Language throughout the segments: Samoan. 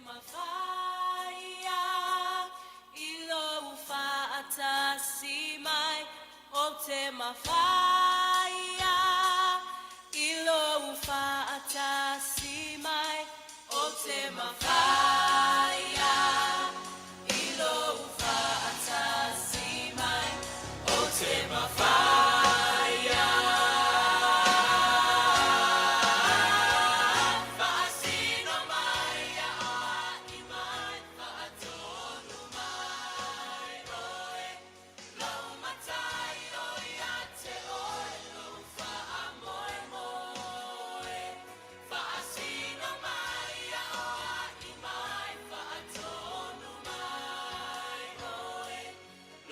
Mafaia i lou faatasi mai, o te mafaia i lou faatasi mai, o te mafaia i lou faatasi mai, o te mafaia. Faasino mai a oai mai, faatonu mai oe, lou matai o ia te oe, lou faamoemoe. Faasino mai a oai mai, faatonu mai oe,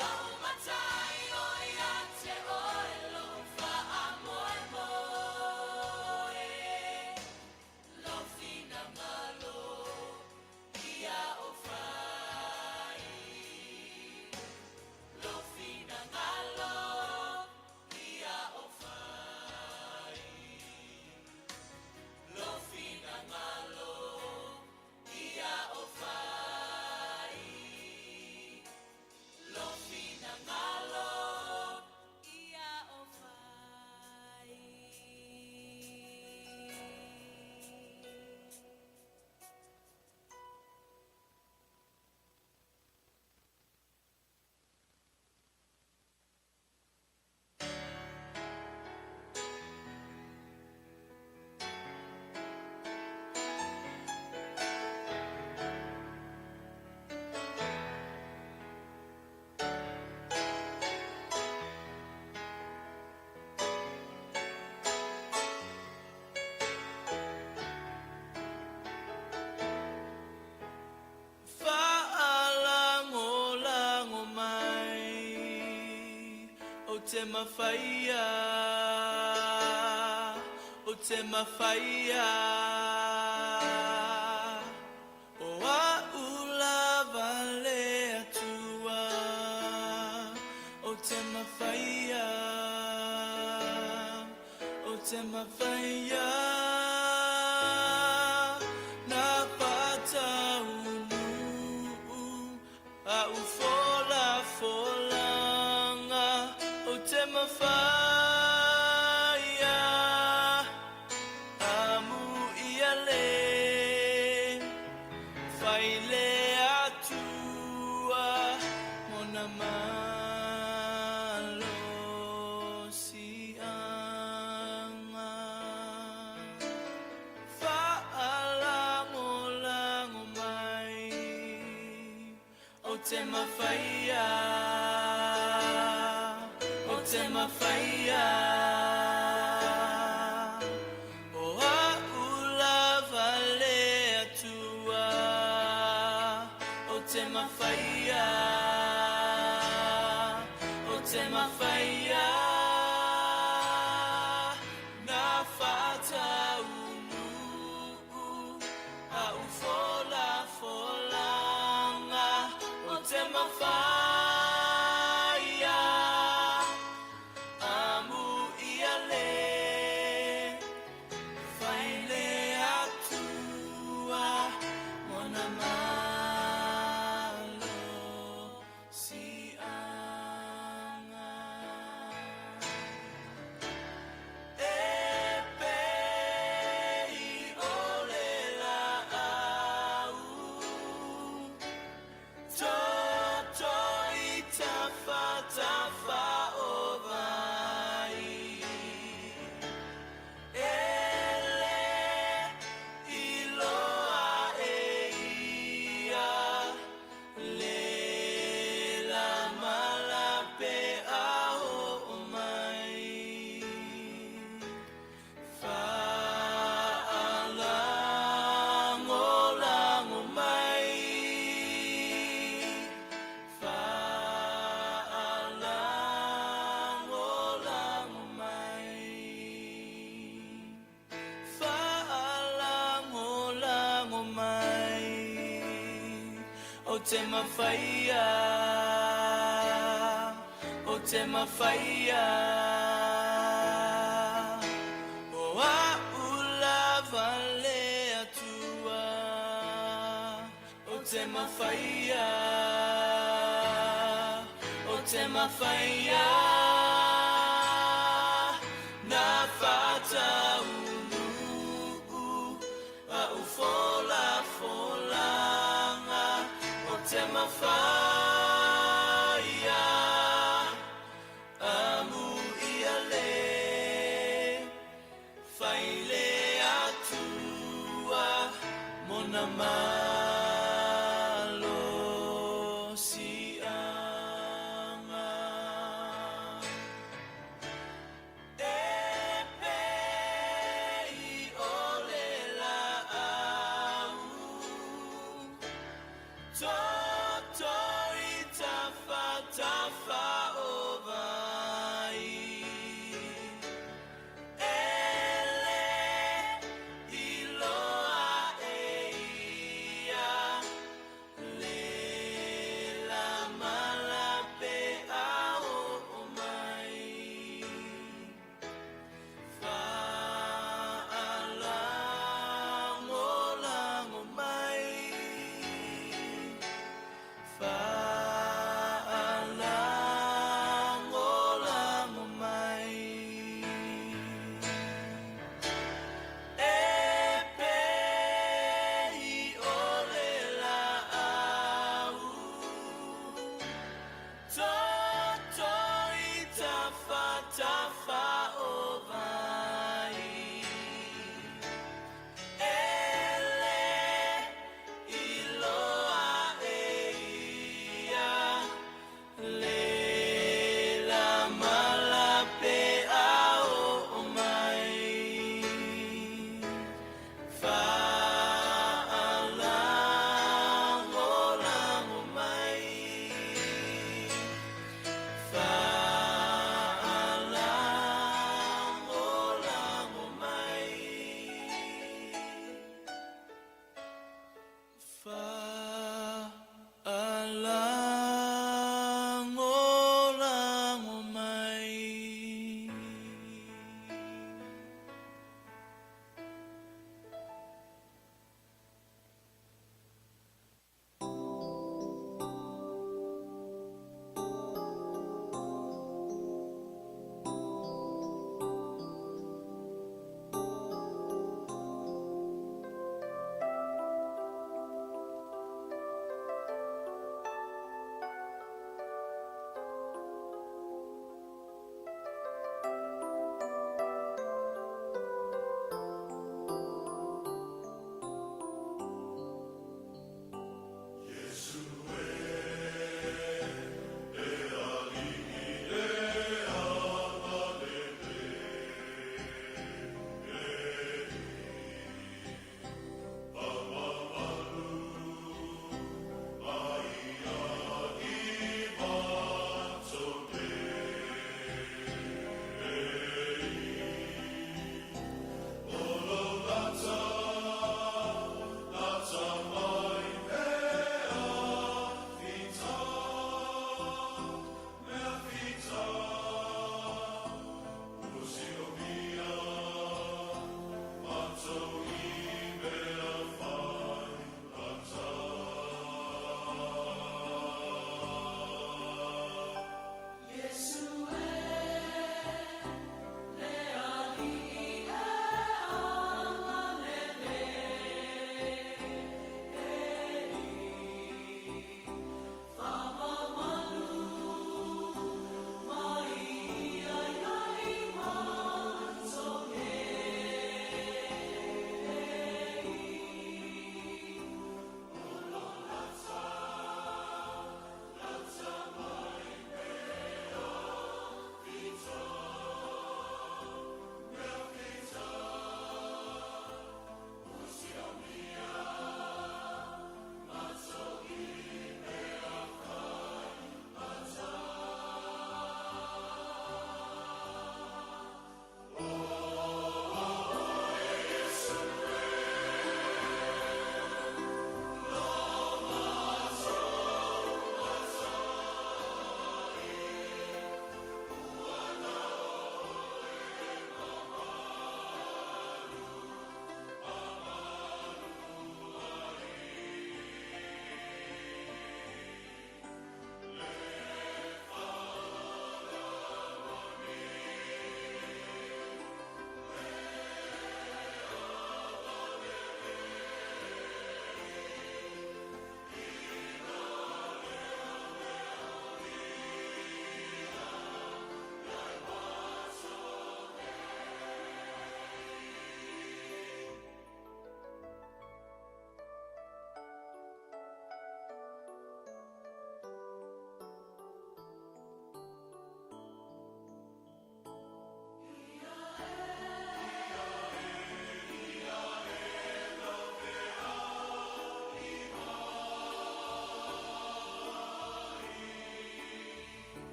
lou matai o ia te oe, lou faamoemoe. Lou finagalo ia o fai. Lou finagalo ia o fai. Lou finagalo ia o fai. Lou finagalo ia o fai. Faalagolago mai o te mafaia, o te mafaia, o a'u lava le Atua, o te mafaia, o te mafaia, na faataunuu a'u folafolaga, o te mafaia, amuia le fai le Atua mona malosiaga. Faalagolago mai o te mafaia, o te mafaia, o a'u lava le Atua, o te mafaia, o te mafaia, na faataunuu a'u folafolaga, o te mafaia, amuia le fai le Atua mona malosiaga. E pei o le laau toto i tafatafa o vai, e le iloa e ia le lamalape a oo mai. Faalagolago mai, faalagolago mai, faalagolago mai, o te mafaia, o te mafaia, o a'u lava le Atua. te mafaia, o te mafaia, na fataunuu a u fola folanga o te mafaia amu ia le faile atua mona malosiaga. E pei o le laau toto.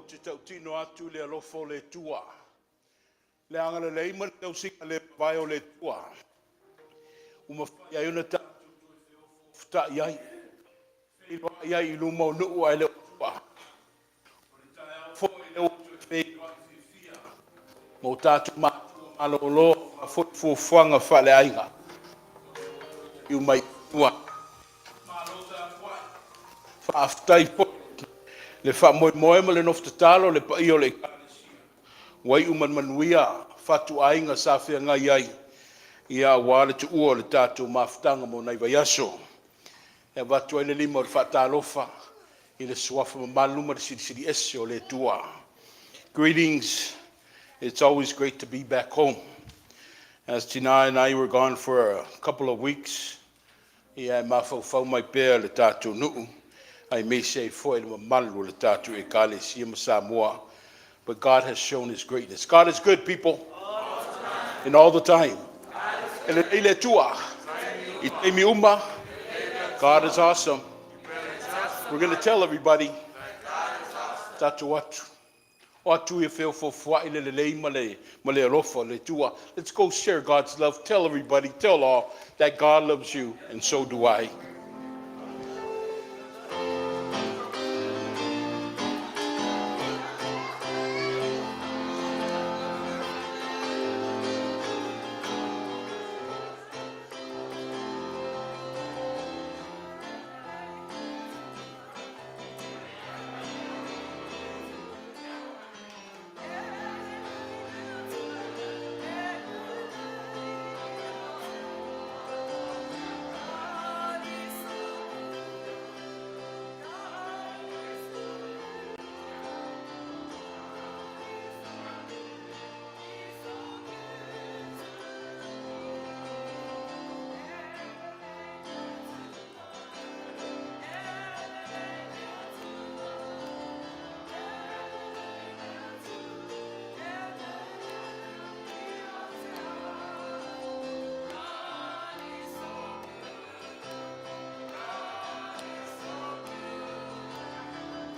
te tautino atu i le alofa o le Atua, le agalelei ma le tausiga le mavae o le Atua, ua mafai ai ona tatou toe feofoofotai ai, feiloai ai i luma o nuu ae le o tua. O le taeao foi lea ua toe feiloai fiafia ma o tatou matua malolo aua foi fuafuaga faaleaiga ma toe taliu mai i fanua. Malo tapuai, faafetai foi le faamoemoe ma le nofo tatalo i le paia o le Ekalesia ua iu ma le manuia fatuaiga sa feagai ai aua le tuua o le tatou mafutaga mo nai vaiaso. E avatu ai le lima o le faatalofa i le suafa mamalu ma le Silisili Ese o le Atua. Greetings. It's always great to be back home. As Tina and I were gone for a couple of weeks, ia e mafaufau mai pea le tatou nuu, aemaise ai foi le mamalu o le tatou Ekalesia ma Samoa. But God has shown His greatness. God is good, people. And all the time. E lelei le Atua. I taimi uma. God is awesome. We're going to tell everybody. Tatou atu. O atu ia feofoofoai le lelei ma le alofa o le Atua. Let's go share God's love. Tell everybody, tell all that God loves you, and so do I. God is so good.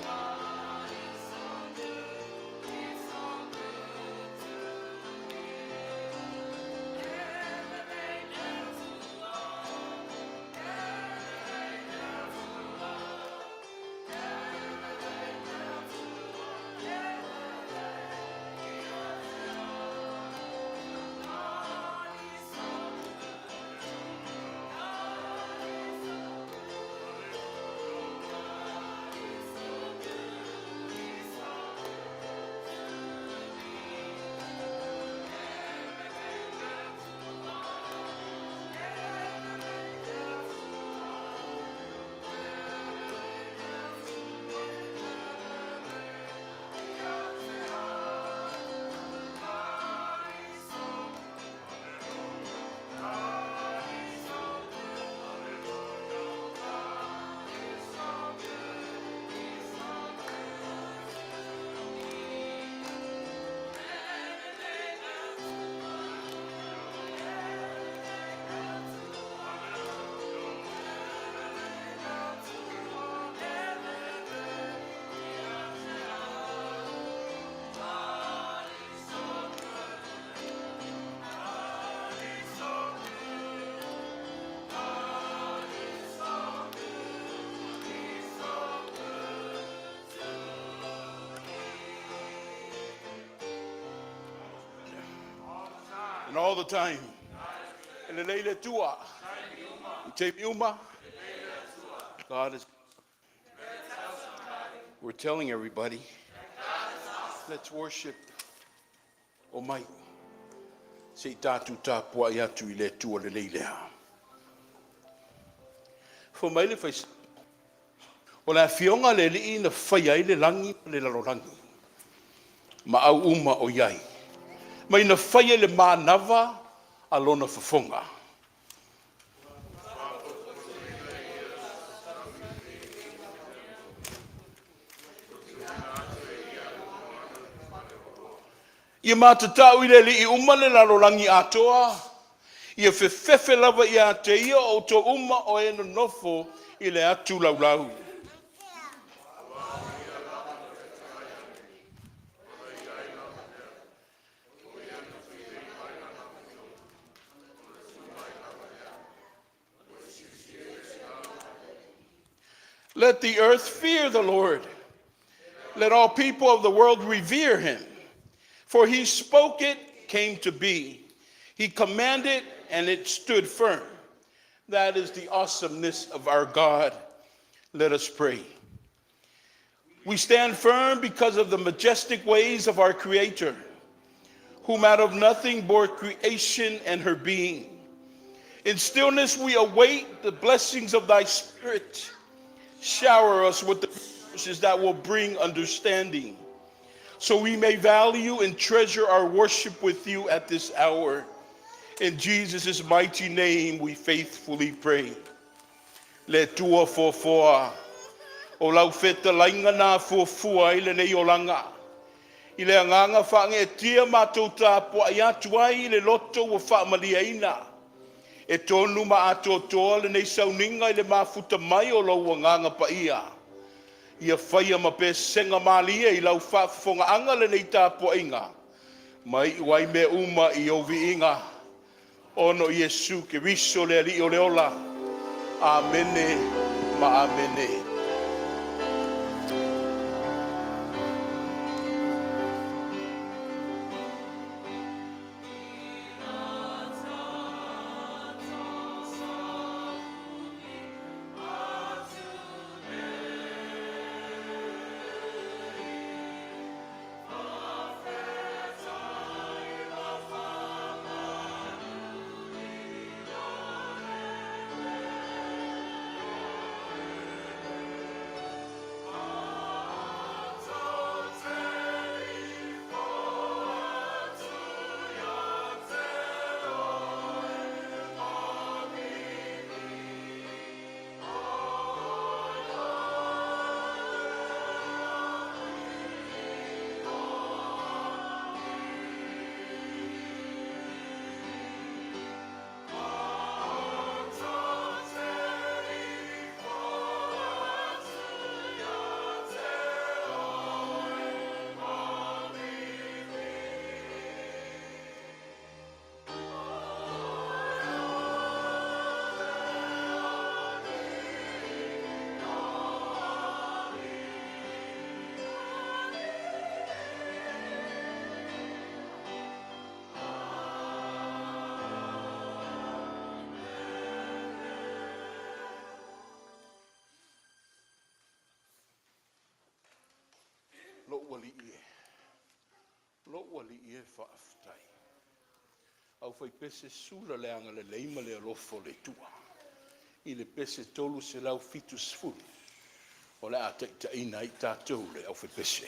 God is so good. He's so good to God is so good. God is so good. God is so good. He's so good to me. God is so good. God is so good. God is so good. He's so good to me. God is so good. God is so good. God is so good. He's so good to me. And all the time. E lelei le Atua. I taimi uma. God is. We're telling everybody. Let's worship. O mai. Se i tatou tapuai atu i le Atua lelei lea. Fai mai le fai. O le afioga a le Alii na faia ai le lagi ma le lalolagi. Ma au uma o i ai. Mai na faia i le manava a lona fofoga. Ia matatau i le Alii uma le lalolagi atoa. Ia fefefe lava ia te ia o outou uma o e nonofo i le atu laulau. Let the earth fear the Lord. Let all people of the world revere him. For he spoke it, came to be. He commanded, and it stood firm. That is the awesomeness of our God. Let us pray. We stand firm because of the majestic ways of our Creator, whom out of nothing bore creation and her being. In stillness we await the blessings of thy Spirit. Shower us with the resources that will bring understanding, so we may value and treasure our worship with you at this hour. In Jesus' mighty name we faithfully pray. Le Atua foafoa, o lau fetalaiga na fuafua ai lenei olaga. I le agaga faageetia matou tapuai atu ai i le loto ua faamalieina. E tonu ma atoatoa lenei sauniga i le mafuta mai o lou agaga paia. Ia faia ma pesega malie i lau faafofogaaga lenei tapuaiga, ma iu ai mea uma i ou viiga, ona o Iesu Keriso le Alii o le ola. Amene ma Amene. Lou alii e, lou alii e faafetai. Aufaipese sula le agalelei ma le alofa o le Atua i le pese 370 o le a taitaiina ai tatou le aufaipese.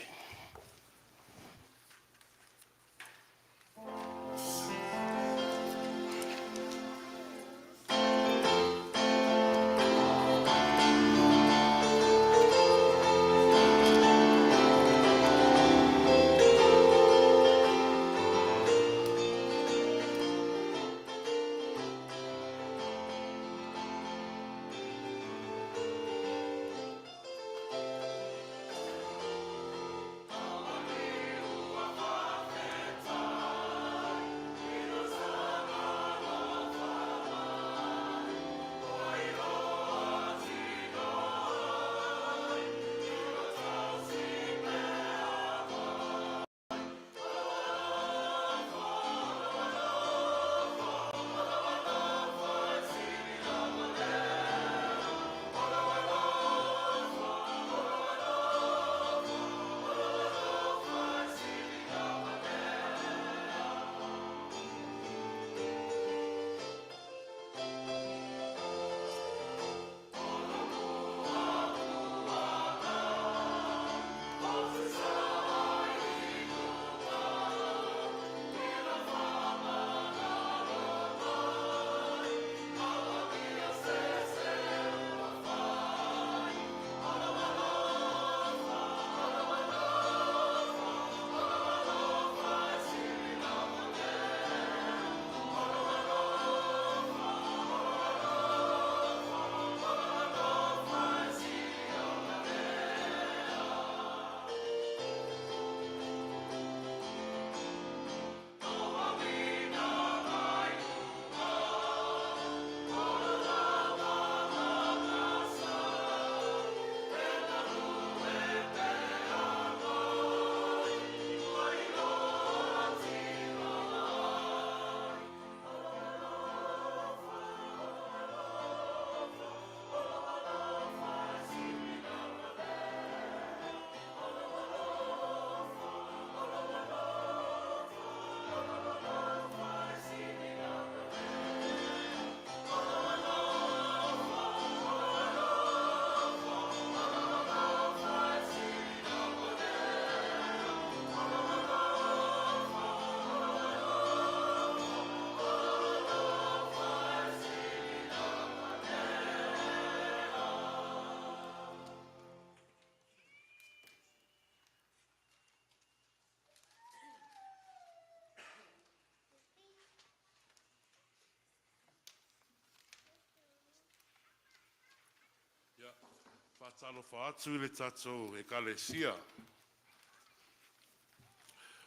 Faatalofa atu i le tatou Ekalesia,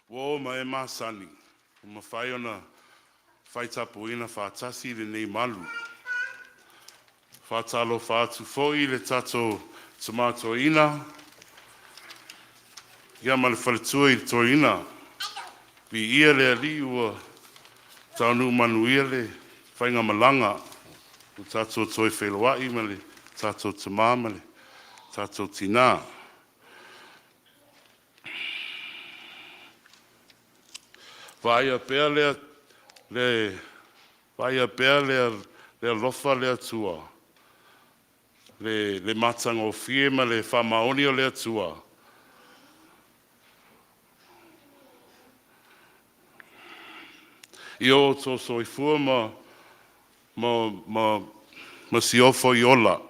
uo ma e masani ua mafai ona fai tapuina faatasi i lenei malu. Faatalofa atu foi i le tatou Tama Toeaina ia ma le faletua i le toeaina. Viia le Alii ua taunuu manuia le faigamalaga ua tatou toe feiloai ma le tatou tama ma le tatou tina. Vaaia pea le vaaia pea le alofa o le Atua, le matagofie ma le faamaoni o le Atua i o outou soifua ma siofo ola,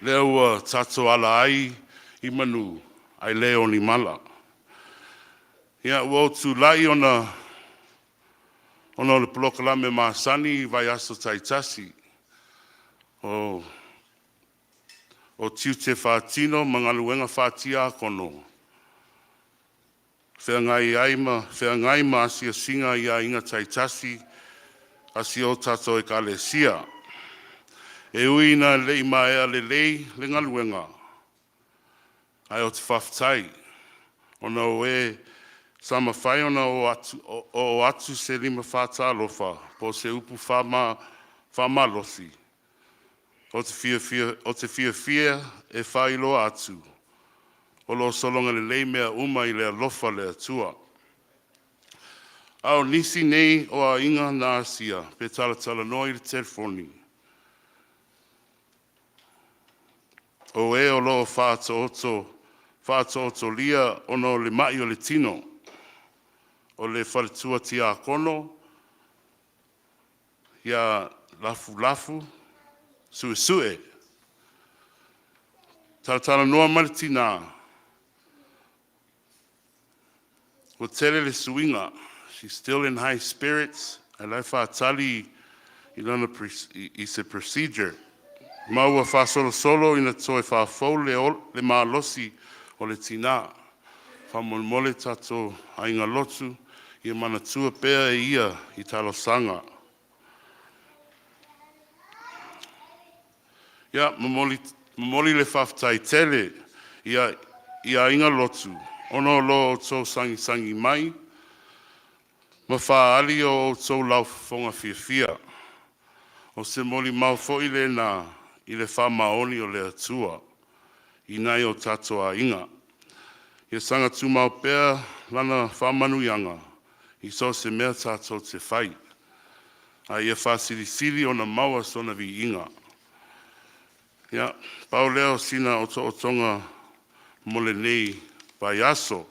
lea ua tatou ala ai i manu ae le o ni mala. Ia, ua ou tulai ona o le polokalame masani i vaiaso taitasi o tiute faatino ma galuega faatiakono, feagai ma asiasiga i aiga taitasi a si o tatou ekalesia. E ui ina le i maea lelei le galuega, ae ou te faafetai ona o e sa mafai ona oo atu se lima faatalofa po o se upu faamalosi. Ou te fiafia e faailoa atu o lo o sologa lelei mea uma i le alofa o le Atua. A o nisi nei o aiga na asia pe talatalanoa i le telefoni, o e o lo o faataotolia ona o le mai o le tino. O le faletua tiakono ia Lafulafu Suesue. Talatalanoa ma le tina ua tele le suiga. She's still in high spirits, ae la e faatali i se procedure. Ma ua faasolosolo ina toe faafou le malosi o le tina. Faamolemole tatou aiga lotu, ia manatua pea e ia i talosaga. Ia momoli le faafetai tele i aiga lotu ona o lo outou sagisagi mai ma faaali o outou laufofoga fiafia. O se molimau foi lena i le faamaoni o le Atua i nai o tatou aiga. Ia saga tumau pea lana faamanuiaga i so o se mea tatou te fai, a ia faasilisili ona maua sona viiga. Ia, pau lea o sina otootoga mo lenei vaiaso.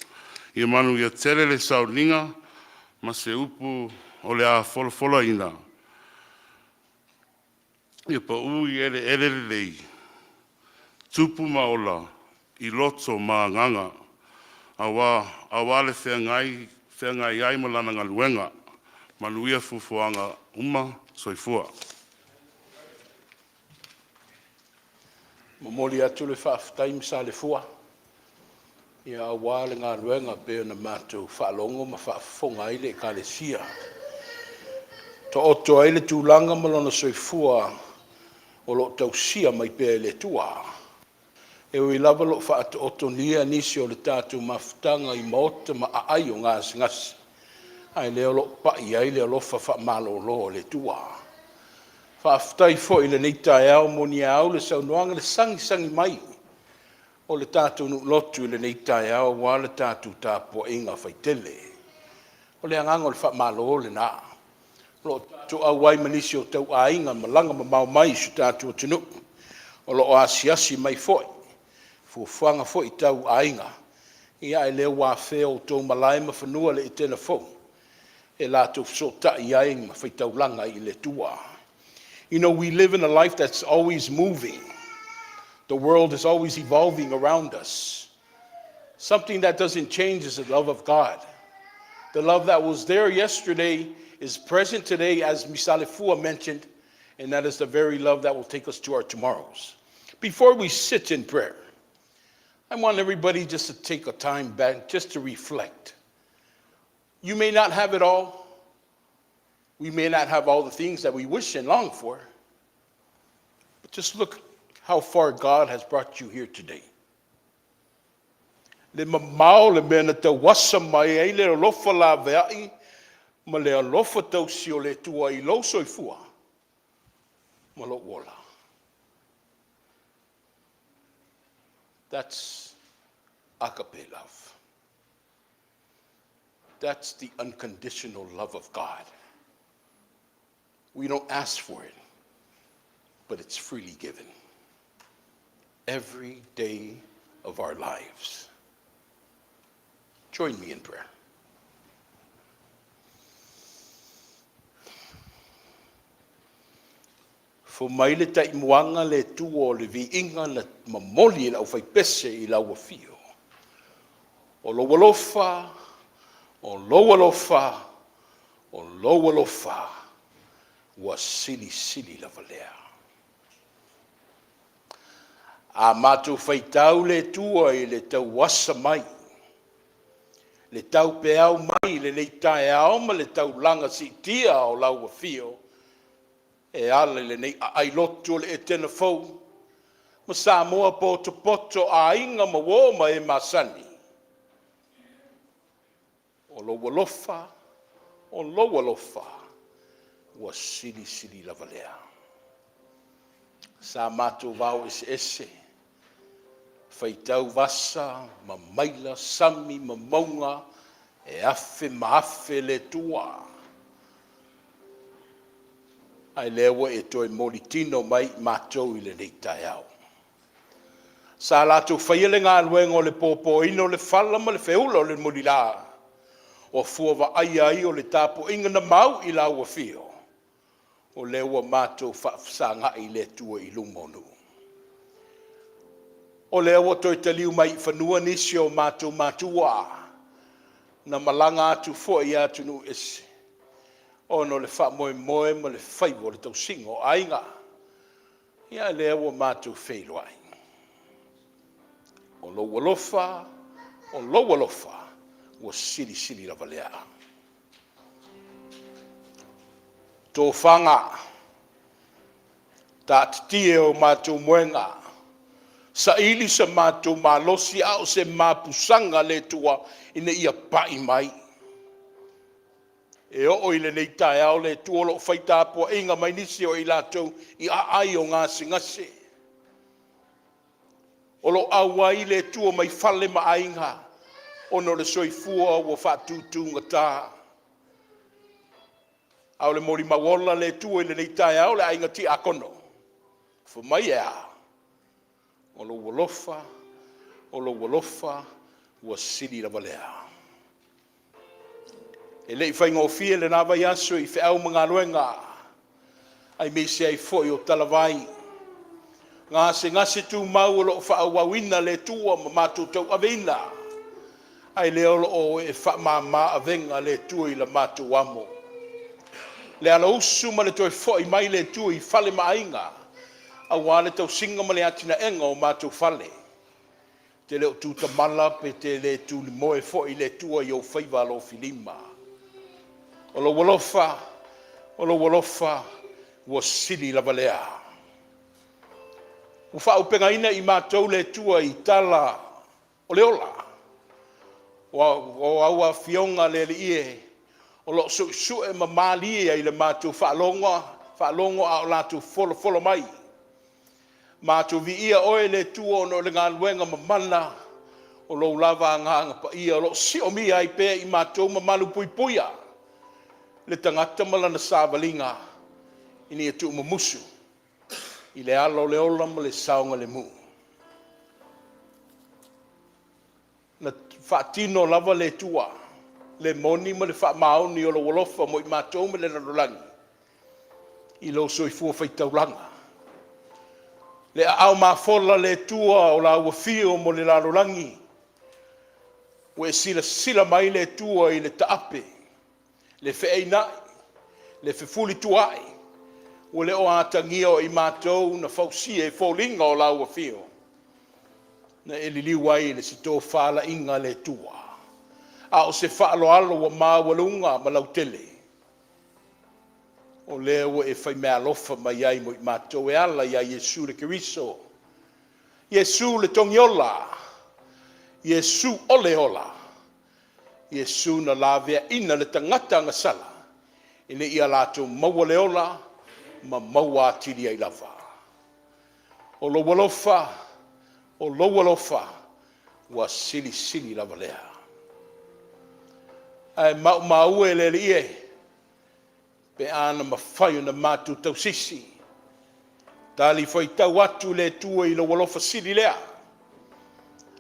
Ia manuia tele le sauniga ma se upu o le a folafolaina. Ia pau i eleele lelei, tupu ma ola i loto ma agaga, aua le feagai ai ma lana galuega. Manuia fuafuaga uma. Soifua. Momoli atu le faafetai ma sale fua aua le galuega pei ona matou faalogo ma faafofoga ai le Ekalesia, taoto ai le tulaga ma lona soifua o lo o tausia mai pea e le Atua. E ui lava o lo o faataotolia nisi o le tatou mafutaga i maota ma aai o gasegase, a o lea o lo o pai i ai le alofa faamalolo o le Atua. Faafetai foi i lenei taeao, muniao le saunoaga, le sagisagi mai o le tatou nuu lotu i lenei taeao aua le tatou tapuaiga faitele. O le agaga o le faamalo lena, o lo o tatou auai ma nisi o tauaiga na malaga mamao mai i si o tatou atunuu, o lo o asiasi mai foi i fuafuaga foi tau aiga, a o lea ua afea outou malae ma fanua i le Etena fou e latou te fesootai ai ma faitaulaga ai i le Atua. We live in a life that's always moving. The world is always evolving around us. Something that doesn't change is the love of God. The love that was there yesterday is present today, as Ms. Alifua mentioned, And that is the very love that will take us to our tomorrows. Before we sit in prayer, I want everybody just to take a time back just to reflect. You may not have it all. We may not have all the things that we wish and long for. But just look how far God has brought you here today. Le mamao le mea na tauasa mai ai le alofa laveai ma le alofa tausi o le Atua i lou soifua ma lou ola. That's agape love. That's the unconditional love of God. We don't ask for it, but it's freely given every day of our lives. Join me in prayer. Fou mai le taimuaga le Atua o le viiga na momoli e le aufaipese i lau afio. O lou alofa, o lou alofa, o lou alofa, ua silisili lava lea. A matou faitau le Atua i le tauasa mai, le taupeau mai i lenei taeao ma le taulaga siitia o lau afio, e ala i lenei aai lotu o le Etena fou, ma Samoa potopoto, aiga ma uo ma e masani, o lou alofa, o lou alofa, ua silisili lava lea. Sa matou vao eseese, faitau vasa ma maila, sami ma mauga, e afe ma afe le Atua. Ae lea ua e toe molitino mai i matou i lenei taeao. Sa latou faia le galuega o le pōpōina o le fala ma le feula o le mulila, o fua vaaia ai o le tapuaiga na mau i lau afio, o lea ua matou faafesagai le Atua i luma o nuu. O lea ua toe taliu mai i fanua nisi o matou matua, na malaga atu foi i atunuu ese, ona o le faamoemoe ma le faiva o le tausiga o aiga. Ia lea ua matou feiloai. O lou alofa, o lou alofa, ua silisili lava lea. Tofaga, taatitie o matou moega, saili sa matou malosi a o se mapusaga le Atua ina ia pai mai. E oo i lenei taeao le Atua o lo o fai tapuaiga mai nisi o i latou i aai o gasegase. O lo o auai le Atua mai fale ma aiga ona o le soifua ua faatutugata. A o le molimau ola le Atua i lenei taeao le aiga tiakono. Fai mai e a? O lou alofa, o lou alofa ua sili lava lea. E le i faigofie lena vaiaso i feau ma galuega, aemaise ai foi o talavai. Gasegase tumau o lo o faaauauina le Atua ma matou tauaveina, ae lea o lo o e faamama avega le Atua i la matou amo. Le alausu ma le toe foi mai le Atua i fale ma aiga, aua le tausiga ma le atinaega o matou fale. Te le o tutamala pe te le tulimoe foi le Atua i ou faiva alofilima. O lou alofa, o lou alofa, ua sili lava lea. Ua faaupegaina i matou le Atua i tala o le ola. O au afioga le Alii e, o lo o suesue ma malie ai le matou faalogo, faalogo a o latou folafolo mai. Matou viia oe le Atua ona o le galuega mamana o lou lava Agaga Paia o lo o siomia ai pea i matou ma malupuipuia le tagata ma lana savaliga ina ia tuumumusu i le ala o le ola ma le saogalemu. Na faatino lava le Atua le moni ma le faamaoni o lou alofa mo i matou ma le lalolagi i lou soifua faitaulaga. Le aao mafola le Atua o lau afio mo le lalolagi, ua e silasila mai le Atua i le taape, le feainai, le fefulituaai, Ua le o atagia o i matou na fausia e foliga o lau afio, na e liliu ai i le setofalaiga a le Atua, a o se faaaloalo ua maualuga ma lautele, o lea ua e faimeaalofa mai ai mo i matou e ala ia Iesu le Keriso, Iesu le Togiola, Iesu o le ola, Iesu na laveaina le tagata agasala, ina ia latou maua le ola ma maua atili ai lava. O lou alofa, o lou alofa, ua silisili lava lea. Ae maumau e le Alii e, pe ana mafai ona matou tausisi, talifuaitau atu le Atua i lou alofa sili lea,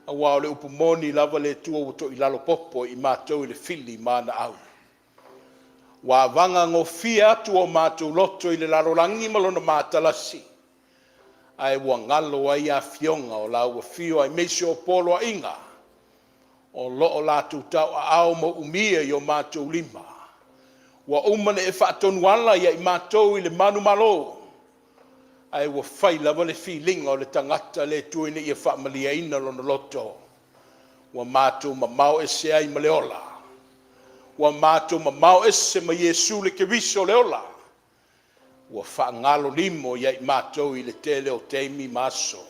aua o le upu moni lava le Atua ua toilalo popo i matou i le fili ma ana au. Ua avagagofie atu o matou loto i le lalolagi ma lona matalasi, ae ua galo ai afioga o lau afio aemaise o poloaiga o lo o latou tauaao mauumia i o matou lima. Ua uma ona e faatonuala ia i matou i le manumalo, ae ua fai lava le filiga o le tagata le Atua ina ia faamalieina lona loto. Ua matou mamao ese ai ma le ola, ua matou mamao ese ma Iesu le Keriso o le ola, ua faagalo limo ia i matou i le tele o taimi ma aso.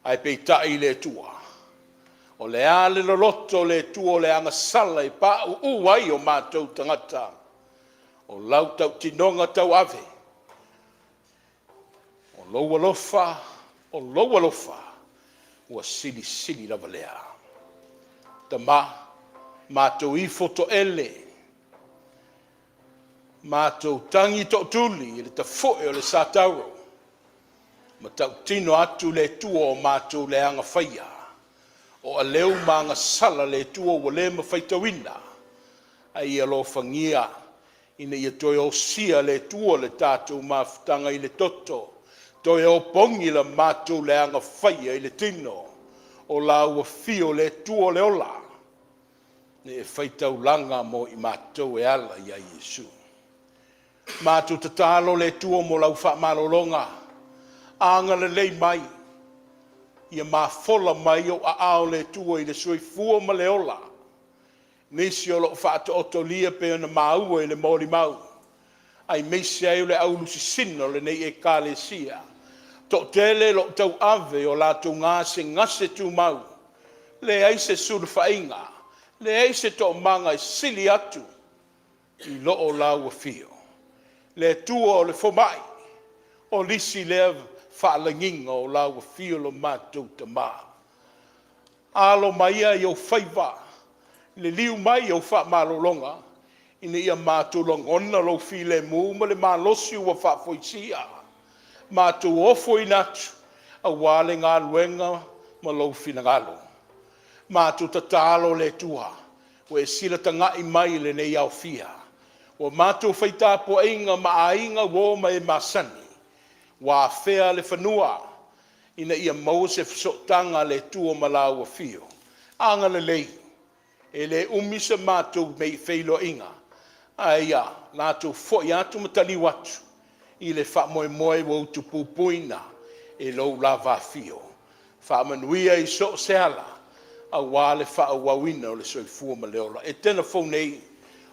Ae peitai le Atua, o le a le loloto o le Atua o le agasala e pauu ai o matou tagata, o lau tautinoga tauave, o lou alofa, o lou alofa, ua silisili lava lea. Tama, matou ifo toele, matou tagi tootuli i le tafoe o le Satauro, ma tautino atu le Atua o matou leaga faia, o aleu ma agasala le Atua ua le mafaitauina, a ia alofagia ina ia toe osia le Atua le tatou mafutaga i le toto, toe opogi la matou leaga faia i le tino, o lau afio le Atua o le ola, ne e faitaulaga mo i matou e ala ia Iesu. Matou tatalo le Atua mo lau faamalologa, agalelei mai, ia mafola mai ou aao le Atua i le soifua ma le ola, nisi o lo o faataotolia pei ona maua i le molimau, aemaise ai o le aulusisina o lenei Ekalesia. Toatele lo o tauave o latou gasegase tumau, leai se sulufaiga, leai se toomaga e sili atu i lo o lau afio. Le Atua o le fomai, o le isi lea faalagiga o lau afio lo matou Tama. Alo mai ia i ou faiva, liliu mai i au faamalologa, ina ia matou lagona lou filemu ma le malosi ua faafoisia, matou ofoina atu aua le galuega ma lou finagalo. Matou tatalo le Atua, ua e silatagai mai i lenei aofia, ua matou fai tapuaiga ma aiga, uo ma e masani, ua afea le fanua ina ia maua se fesootaga a le Atua ma lau afio. Agalelei, e le umi se matou feiloaiga, ae ia latou foi atu ma taliu atu i le faamoemoe ua utupupuina e lou lava afio. Faamanuia i so o se ala aua le faaauauina o le soifua ma le ola. Etena fou nei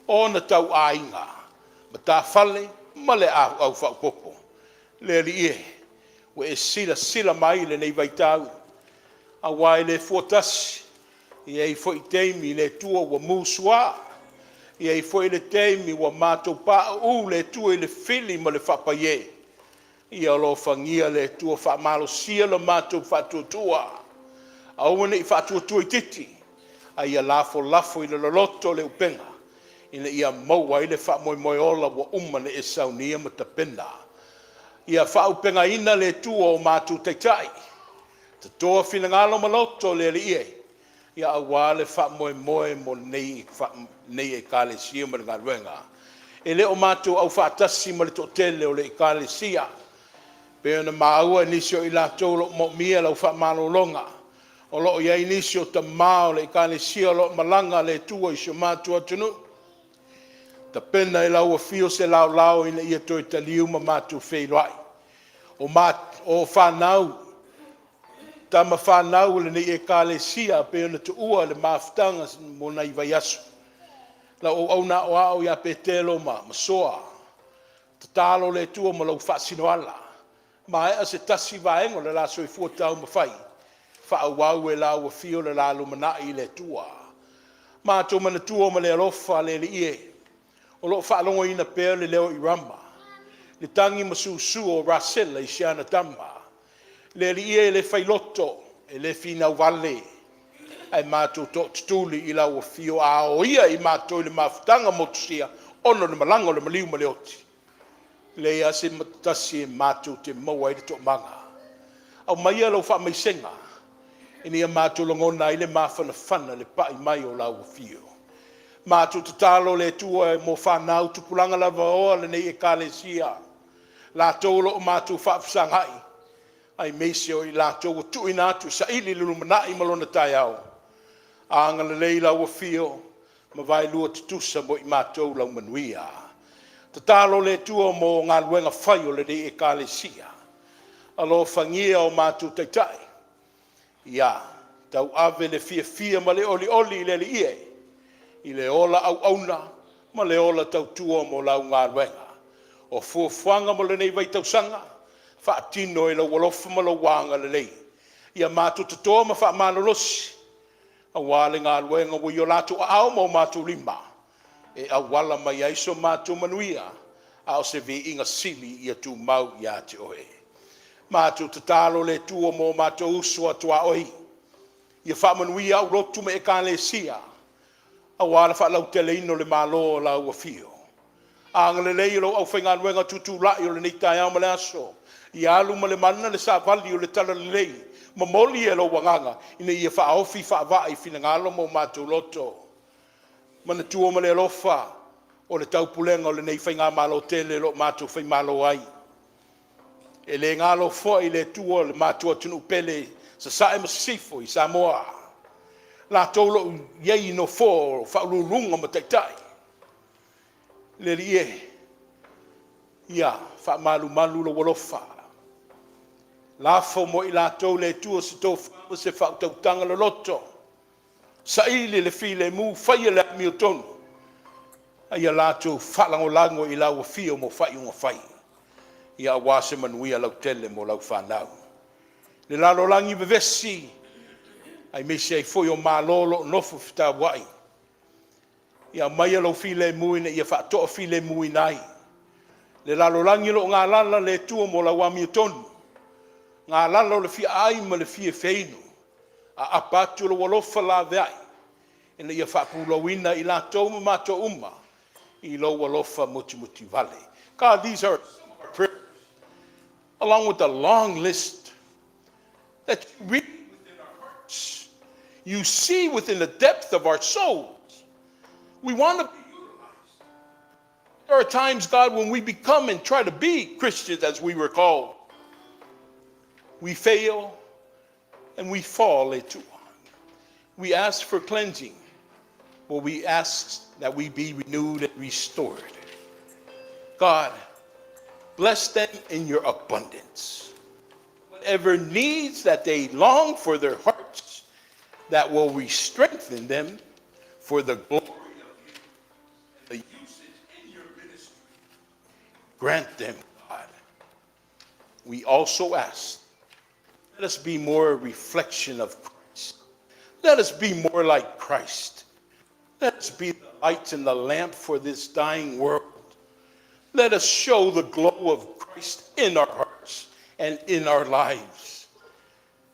ona tauaiga, matafale ma le au faaopoopo. Le Alii e, ua e silasila mai i lenei vaitau, aua e le fua tasi, e i ai foi taimi le Atua ua musua, e i ai foi le taimi ua matou pauu le Atua i le fili ma le faapaie. Ia alofagia le Atua faamalosia lo matou faatuatua, aua ne i faatuatua itiiti, a ia lafolafo i le loloto le upega ina ia maua ai le faamoemoe ola ua uma ona e saunia ma tapena. Ia faaauupegaina le Atua o matou taitai, tatoa finagalo ma loto le Alii e, ia aua le faamoemoe mo lenei Ekalesia ma le galuega. E le o matou aufaatasi ma le toatele o le Ekalesia, pei ona maua i nisi o i latou o lo o moomia lau faamalologa, o lo o i ai nisi o tama o le Ekalesia o lo o malaga le Atua i si o matou atunuu. Tapena i lau afio se laolao ina ia toe taliu ma matou feiloai. O, ma, o fanau, tama fanau o lenei ekalesia pei ona tuua le mafutaga mo nai vaiaso. Lau auauna aoao ia Petelo ma Soa, tatalo le Atua ma lou faasinoala. Maea se tasi vaega o le la soifua taumafai, faaauau e lau afio le la lumanai i le Atua. Matou manatua ma le alofa le Alii e, o lo o faalogoina pea le leo i Rama, le tagi ma susu o Rasela i si ana tama. Le Alii e, e le failoto, e le finau vale, ae matou tootutuli i lau afio a oia i matou i le mafutaga motusia ona o le malaga o le maliu ma le oti. E leai lava se tasi e matou te maua ai le toomaga. Aumaia lau faamaisega ina ia matou lagona ai le mafanafana le pai mai o lau afio. Matou tatalo le Atua mo fanau tupulaga lavaoa o lenei ekalesia, latou o lo o matou faafesagai, aemaise o i latou ua tuuina atu e saili le lumanai ma lona taeao. Agalelei lau afio ma vaelua tutusa mo i matou lau manuia. Tatalo le Atua mo galuega fai o lenei ekalesia. Alofagia o matou taitai, ia tauave le fiafia ma le olioli i le Alii e, i le ola auauna ma le ola tautua mo lau galuega. O fuafuaga mo lenei vaitausaga, faatino e lou alofa ma lou agalelei. Ia matou totoa ma faamalolosi aua le galuega ua i o latou aao ma o matou lima e auala mai ai so matou manuia, a o se viiga sili ia tumau ia te oe. Matou tatalo le Atua mo matou uso a tuaoi, ia faamanuia au lotu ma ekalesia aua le faalauteleina o le Malo o lau afio. Agalelei i lou aufaigaluega tutulai o lenei taeao ma le aso, ia alu ma le mana le savali o le talalelei, momoli e lou agaga ina ia faaofi faavaa i finagalo ma o matou loto. Manatua ma le alofa o le taupulega o lenei faigamalo tele o lo o matou faimalo ai. E le galo foi le Atua o le matou atunuu pele, Sasae ma Sisifo i Samoa, latou o lo o i ai i nofoa o faauluuluga ma taitai. Le Alii e, ia faamalumalu lou alofa, lafo mo i latou le Atua se tofa ma se faautautaga loloto, saili le filemu, faia le amiotonu, a ia latou faalagolago i lau afio mo faaiuga fai, ia aua se manuia lautele mo lau fanau. Le lalolagi vevesi, aemaise ai foi o Malo o lo o nofo fetauai, ia aumaia lou filemu ina ia faatoafilemuina ai le lalolagi o lo o galala le Atua mo lau amiotonu, galala o le fia aai ma le fia feinu, aapa atu lou alofa laveai ina ia faapulouina i latou ma matou uma i lou alofa mutimutivale. God, these are some of our prayers, along with the long list that you read within our hearts. You see within the depth of our souls. We want to be utilized. There are times, God, when we become and try to be Christians as we were called. We fail and we fall into. We ask for cleansing, but we ask that we be renewed and restored. God, bless them in your abundance. Whatever needs that they long for their hearts, that will re-strengthen them for the glory of you and the usage in your ministry. Grant them, God. We also ask, let us be more a reflection of Christ. Let us be more like Christ. Let us be the light and the lamp for this dying world. Let us show the glow of Christ in our hearts and in our lives.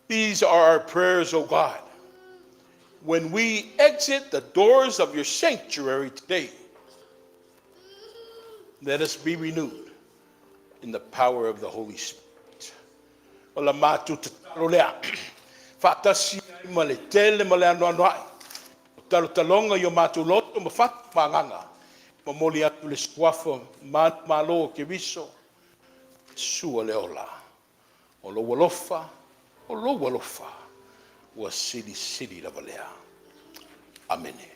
These are our prayers, O God. When we exit the doors of your sanctuary today, let us be renewed in the power of the Holy Spirit. O la matou tatalo lea, faatasi ai ma le tele ma le anoanoai o talotaloga i o matou loto ma fatu ma agaga, momoli atu le suafa manumalo o Keriso, Sua le ola, o lou alofa, o lou alofa, ua silisili lava lea. Amene.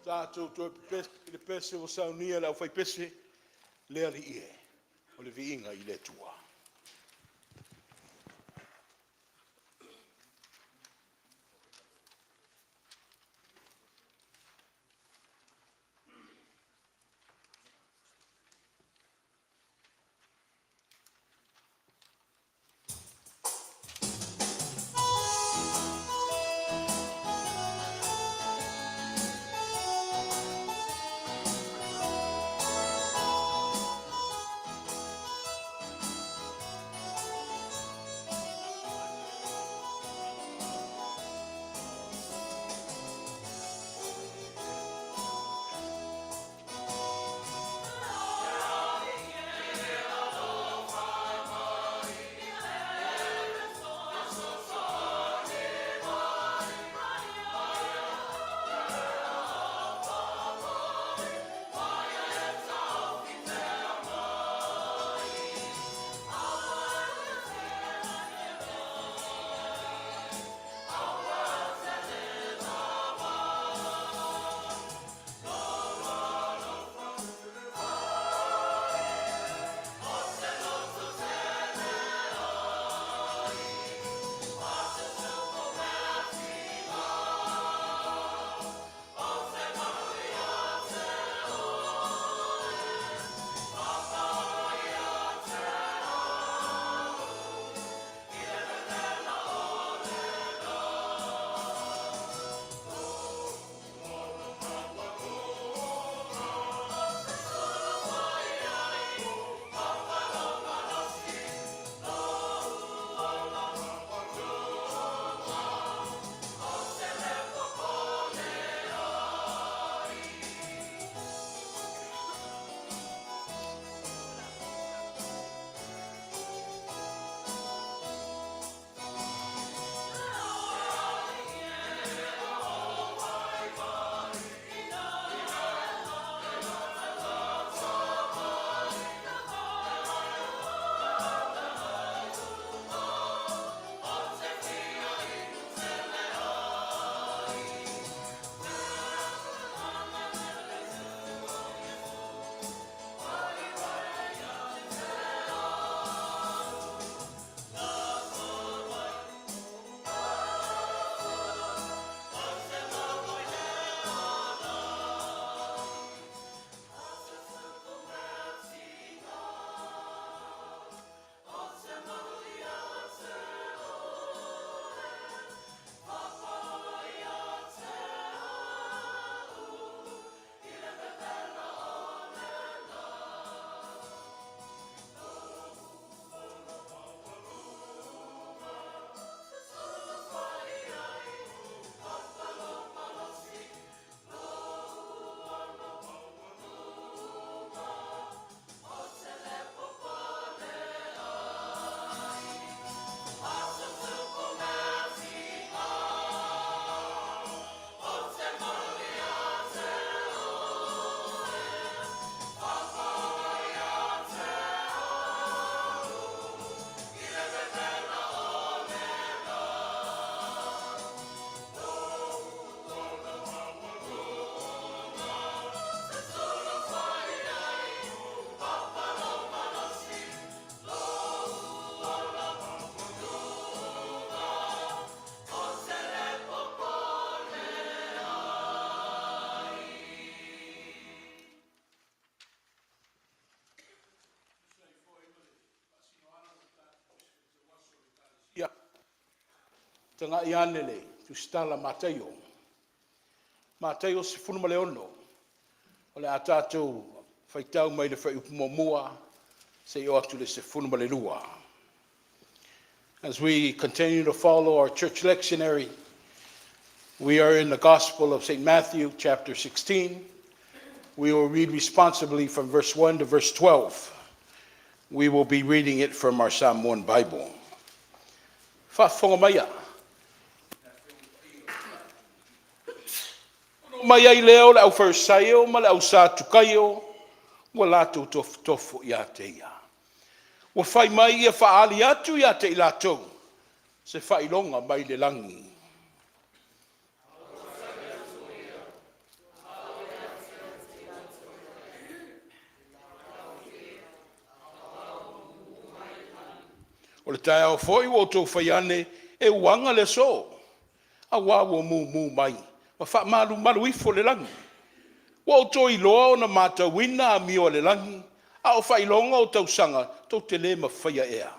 Tatou toe pepese i le pese ua saunia e le aufaipese, Le Alii e, o le viiga i le Atua. Ia, tagai ane i le tusitala a Mataio. Mataio 16, o le a tatou faitau mai le fuaiupu muamua seia oo atu i le 12. As we continue to follow our church lectionary, we are in the Gospel of St. Matthew, chapter 16. We will read responsibly from verse 1 to verse 12. We will be reading it from our Samoan Bible. Faafofoga maia. Ona omai ai lea o le aufaiFarisio ma le auSatukaio ua latou tofotofo ia te ia. Ua fai mai ia faaali atu ia te i latou se faailoga mai le lagi. O le taeao foi ua outou fai ane, ‘E uaga le aso, auā ua mumu mai ma faamalumalu ifo le lagi.’ Ua outou iloa ona matauina amio a le lagi, a o faailoga o tausaga tou te le mafaia ea?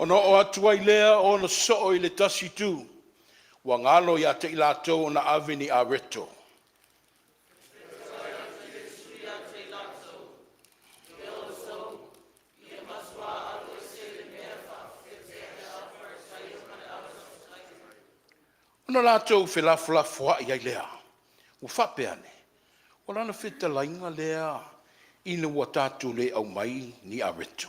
Ona oo atu ai lea o ona soo i le tasi itu, ua galo ia te i latou ona ave ni areto. Ona latou felafolafoai ai lea, ua faapea ane, O lana fetalaiga lea ina ua tatou le aumai ni areto.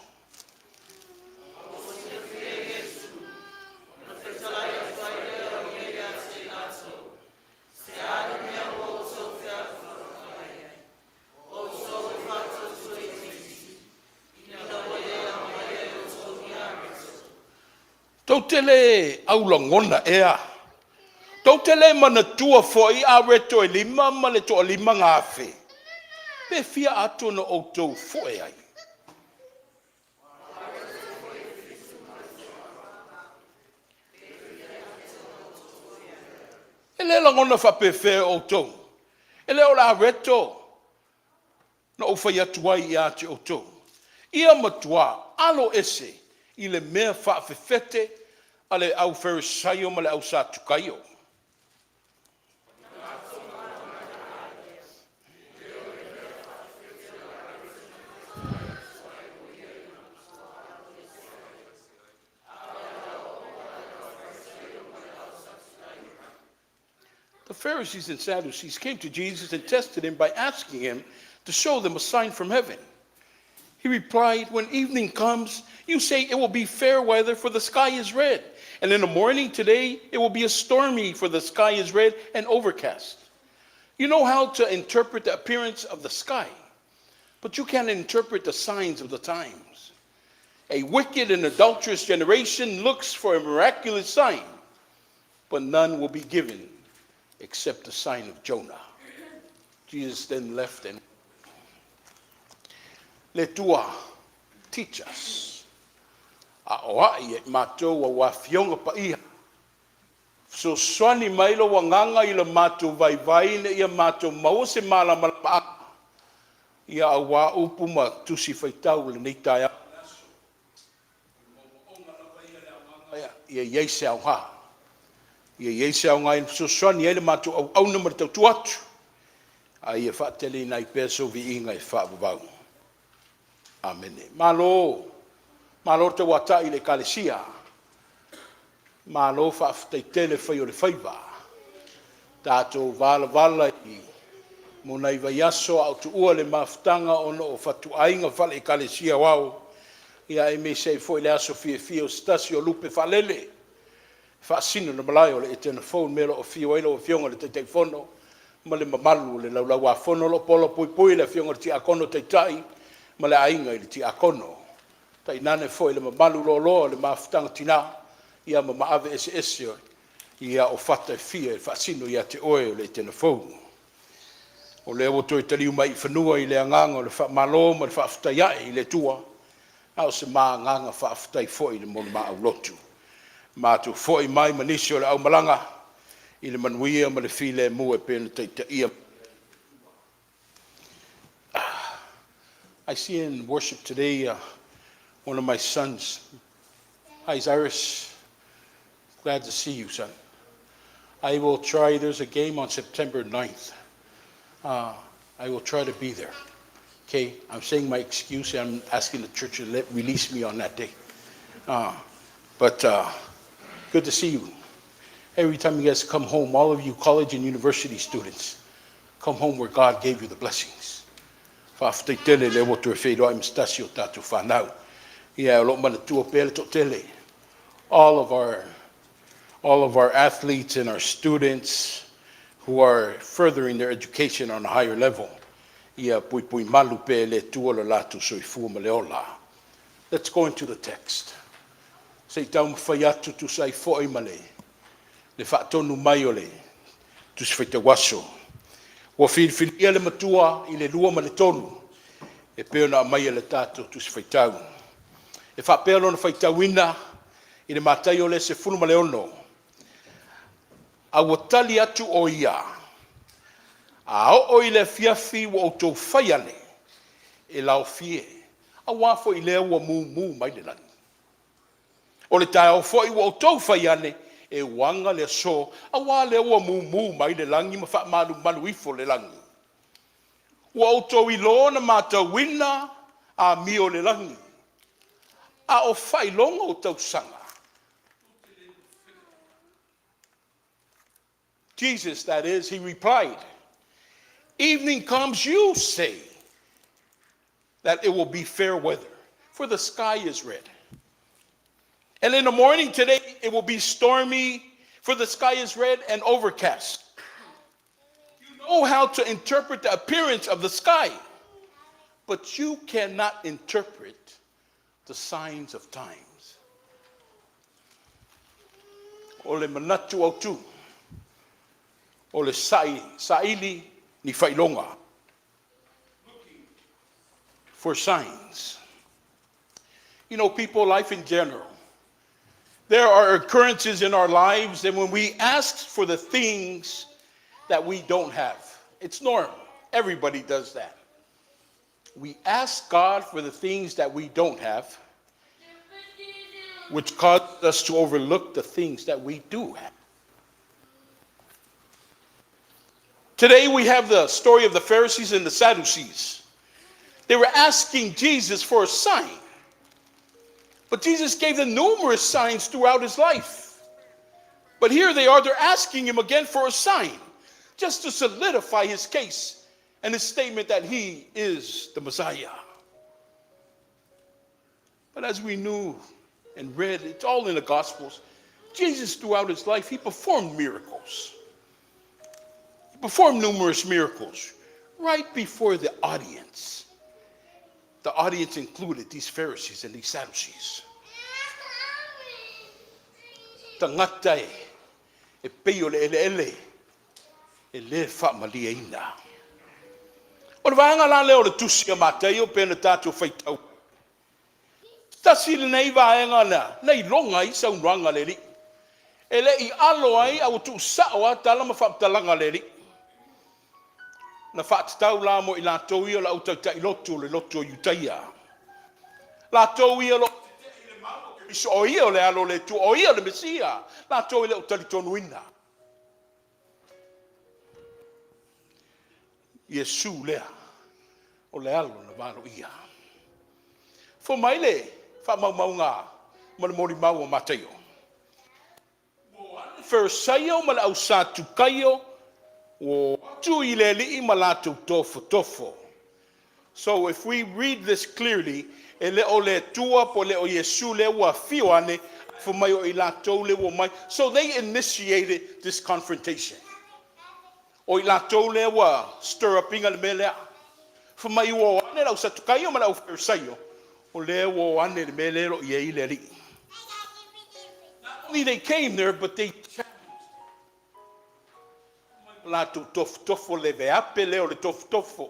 Tou te le aulagona ea? Tou te le manatua foi areto e lima ma le toa-5,000? Pe fia ato na outou fue ai? E le lagona faapefea e outou, e le o le areto na ou fai atu ai ia te outou, ia matua aloese i le mea faafefete a le aufaiFarisio ma le auSatukaio. The Pharisees and Sadducees came to Jesus and tested him by asking him to show them a sign from heaven. He replied, When evening comes, you say it will be fair weather, for the sky is red. And in the morning today, it will be a stormy, for the sky is red and overcast. You know how to interpret the appearance of the sky, but you can't interpret the signs of the times. A wicked and adulterous generation looks for a miraculous sign, but none will be given except the sign of Jonah. Jesus then left and Le Atua, teach us. Aoai e i matou au Afioga Paia. Fesoasoani mai lou Agaga i le matou vaivai ina ia matou maua se malamalamaaga aua upu ma tusi faitau o lenei taeao ma le aso. O le maumaauga lava ia o le agaga ia i ai se aoga, ia i ai se aoga e fesoasoani ai le matou auauna ma le tautua atu, a ia faateleina ai pea sou viiga e faavavau. Amene. Malo, malo tauatai i le Ekalesia, malo faafetai tele fai o le faiva. Tatou valavala mo nai vaiaso a o tuua le mafutaga ona o fatuaiga faale-Ekalesia Aoao, aemaise ai foi le aso fiafia o se tasi o lupe faalele e faasino i le malae o le Etena Fou i le mea o lo o afio ai lau Afioga i le Taitaifono ma le mamalu o le Laulau-a-Fono o lo o pola puipui le Afioga i le Tiakono Taitai ma le Aiga i le Tiakono, tainane foi le mamalu loaloa o le Mafutaga Tina ma maave eseese o fata e fia e faasino ia te oe o le Etena Fou. O lea ua toe taliu mai i fanua i le agaga o le faamalo ma le faafetai ae i le Atua, a o se ma agaga faafetai foi mo le ma aulotu. Matou foi mai ma nisi o le aumalaga i le manuia ma le filemu e pei ona taitaia mai ai le Atua. I see in worship today one of my sons. Hi, Cyrus. Glad to see you, son. I will try, there's a game on September 9th. I will try to be there. Okay, I'm saying my excuse. I'm asking the church to release me on that day. But good to see you. Every time you guys come home, all of you college and university students, come home where God gave you the blessings. Faafetai tele lea ua toe feiloai ma se tasi o tatou fanau. Ia, o lo o manatua pea le toatele. All of our athletes and our students who are furthering their education on a higher level. Ia puipui malu pea e le Atua lo latou soifua ma le ola. Let's go into the text. Se i taumafai atu tusa ai foi ma le le faatonu mai o le Tusi Faitau Aso. Ua filifilia le matua i le 2 ma le 3 e pei ona aumai e le tatou Tusi Faitau. E faapea lona faitauina i le Mataio lea 16, A ua tali atu ʻo ia, A oo i le afiafi ua outou fai ane, e laofie, auā foi lea ua mumu mai le lagi. O le taeao foi ua outou fai ane, e uaga le aso, auā lea ua mumu mai le lagi ma faamalumalu ifo le lagi. Ua outou iloa ona matauina amio o le lagi, a o faailoga o tausaga, Jesus, that is, he replied, Evening comes, you say that it will be fair weather, for the sky is red. And in the morning today, it will be stormy, for the sky is red and overcast. You know how to interpret the appearance of the sky, but you cannot interpret the signs of times. O le manatu autu, o le sai, saili ni faailoga. For signs. You know, people, life in general, there are occurrences in our lives that when we ask for the things that we don't have, it's normal. Everybody does that. We ask God for the things that we don't have, which causes us to overlook the things that we do have. Today we have the story of the Pharisees and the Sadducees. They were asking Jesus for a sign. But Jesus gave them numerous signs throughout his life. But here they are, they're asking him again for a sign, just to solidify his case and his statement that he is the Messiah. But as we knew and read, it's all in the Gospels. Jesus, throughout his life, he performed miracles. He performed numerous miracles right before the audience. The audience included these Pharisees and these Sadducees. Tagata e, e pei o le eleele e le faamalieina. O le vaega la lea o le tusi a Mataio pe na tatou faitau. Tasi lenei vaega na, na iloga ai saunoaga a le Alii. E le i alo ai a ua tuusao lava tala ma faamatalaga a le Alii. Na faatatau la mo i latou ia o le au taitai lotu o le lotu o Iutaia. Latou ia o lo o tetee i le mau a Keriso, o ia o le Alo o le Atua, o ia o le Mesia, latou e le o talitonuina. Iesu lea o le Alo na valoia. Fua mai le faamaumauga ma le molimau a Mataio. Ua o atu le Farisaio ma le au Satukaio, ua o atu i le Alii ma latou tofotofo. So if we read this clearly, e le o le Atua po le o Iesu lea ua afio ane, fai mai o i latou lea ua omai. So they initiated this confrontation. O i latou lea ua stir up ina le mea lea. Fai mai ua o ane le au Satukaio ma le au Farisaio, o lea ua o ane le mea lea o lo o i ai le Alii. Not only they came there, but they challenged latou tofotofo le veape lea o le tofotofo.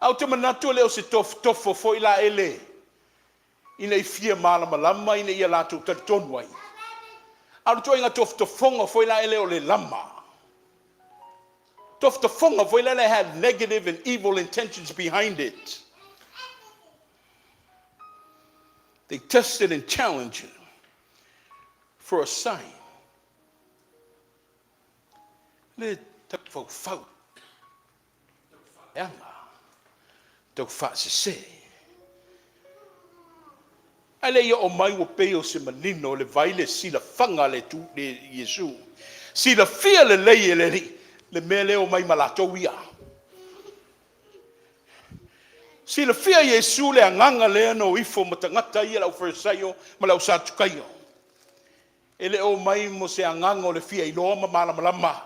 Ae ou te manatu e le o se tofotofo foi la ele ina i fia malamalama ina ia latou talitonu ai. A o le ituaiga tofotofoga foi la ele o le lama. Tofotofoga foi la had negative and evil intentions behind it. They tested and challenged him for a sign. Le taufaufau, taufaaleaga, taufaasese. Ae le i oo mai ua pei o se manino o le vai le silafaga a le tu le Iesu. Silafia lelei e le Alii le mea lea o mai ma latou ia. Silafia Iesu le agaga lea na o ifo ma tagata ia le au Farisaio ma le au Satukaio. E le o mai mo se agaga o le fia iloa ma malamalama,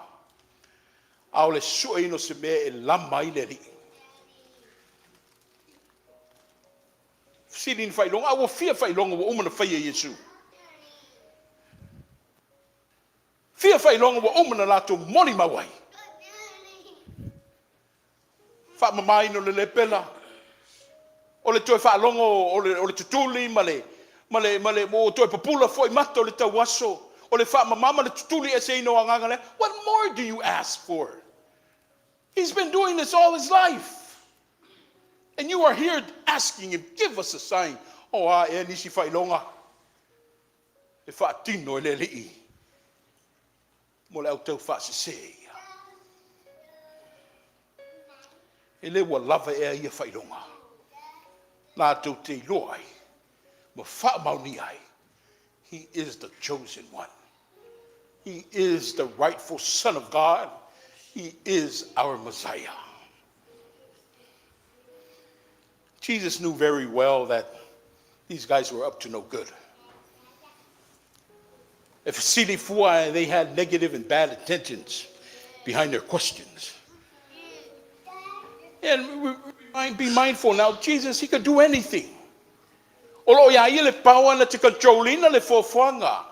a o le sueina o se mea e lama ai le Alii. Fesili i ni faailoga, a ua fia faailoga ua uma ona faia e Iesu? Fia faailoga ua uma ona latou molimau ai? Faamamaina o le lepela, o le toe faalogo o le, o le tutuli ma le, ma le, ma le, ua toe pupula foi mata o le tauaso, o le faamama ma le tutuli eseina o agaga leaga. What more do you ask for? He's been doing this all his life. And you are here asking him, give us a sign. O a ea nisi faailoga e faatino e le Alii mo le au taufaasese ia. E le ua lava ea ia faailoga latou te iloa ai ma faamaonia ai, he is the chosen one. He is the rightful Son of God. He is our Messiah. Jesus knew very well that these guys were up to no good. If fesili fua, they had negative and bad intentions behind their questions. And be mindful now, Jesus, he could do anything. O lo o iā ia le power na te control ina le fuafuaga.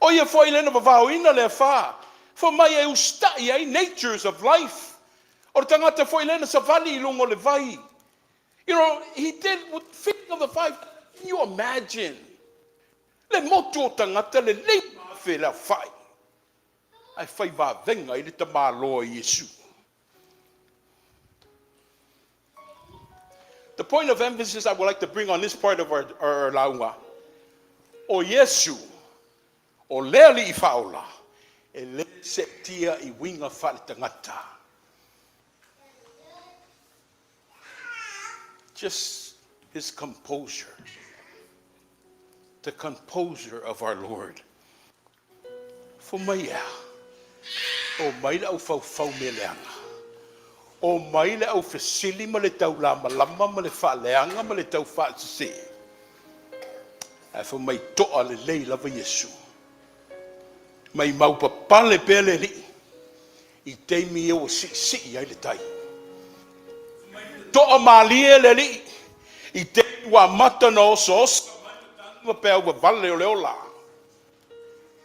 O ia foi lea na vavaoina le afa. Fai mai e usitai ai natures of life. O le tagata foi lea na savali i luga o le vai. He did with feeding of the five. Can you imagine? Le motu o tagata le 5,000 le aofai. Ae fai vavega ai le tamaloa Iesu. The point of emphasis I would like to bring on this part of our lauga, o Iesu, o le Alii Faaola, e le seetia i uiga faaletagata. Just his composure, the composure of our Lord. Fai mai e a? Omai le au faufau mea leaga. Omai le au fesili ma le taulamalama ma le faaleaga ma le taufaasese. Ae fai mai toa lelei lava Iesu. Mai maupapale pea le Alii i taimi ia ua siisii ai le tai. Toa malie le Alii i taimi ua amata ona osooso mai matagi ma peau vavale o le ola.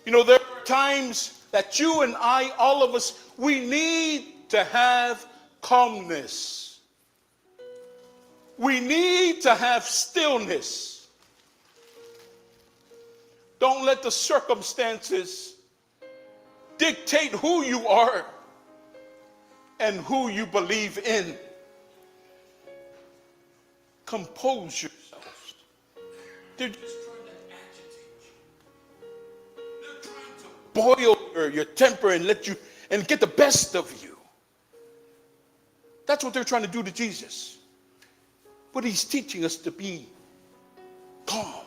There are times that you and I, all of us, we need to have calmness. We need to have stillness. Don't let the circumstances dictate who you are and who you believe in. Compose yourselves. They're just trying to agitate you. They're trying to boil your temper and let you and get the best of you. That's what they're trying to do to Jesus. But he's teaching us to be calm.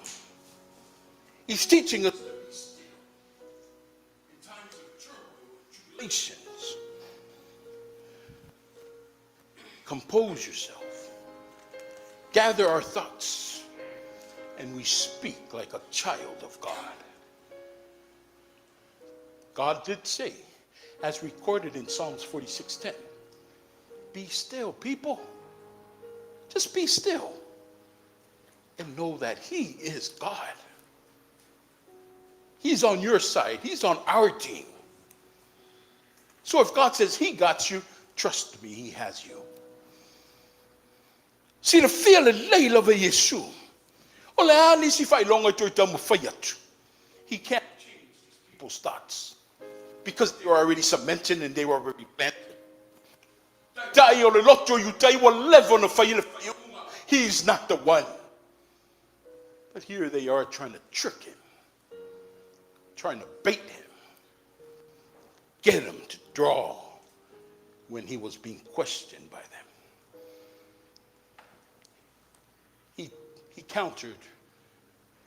He's teaching us to be still in times of turmoil and tribulations. Compose yourself. Gather our thoughts. And we speak like a child of God. God did say, as recorded in Psalms 46:10, be still, people. Just be still and know that he is God. He's on your side. He's on our team. So if God says he got you, trust me, he has you. Silafia lelei lava e Iesu. O le a nisi faailoga e toe taumafai atu. He can't change these people's thoughts because they were already cemented and they were already planted. Taitai o le loto Iutaio ua leva ona fai le faaiuga. He's not the one. But here they are trying to trick him, trying to bait him, get him to draw when he was being questioned by them. He countered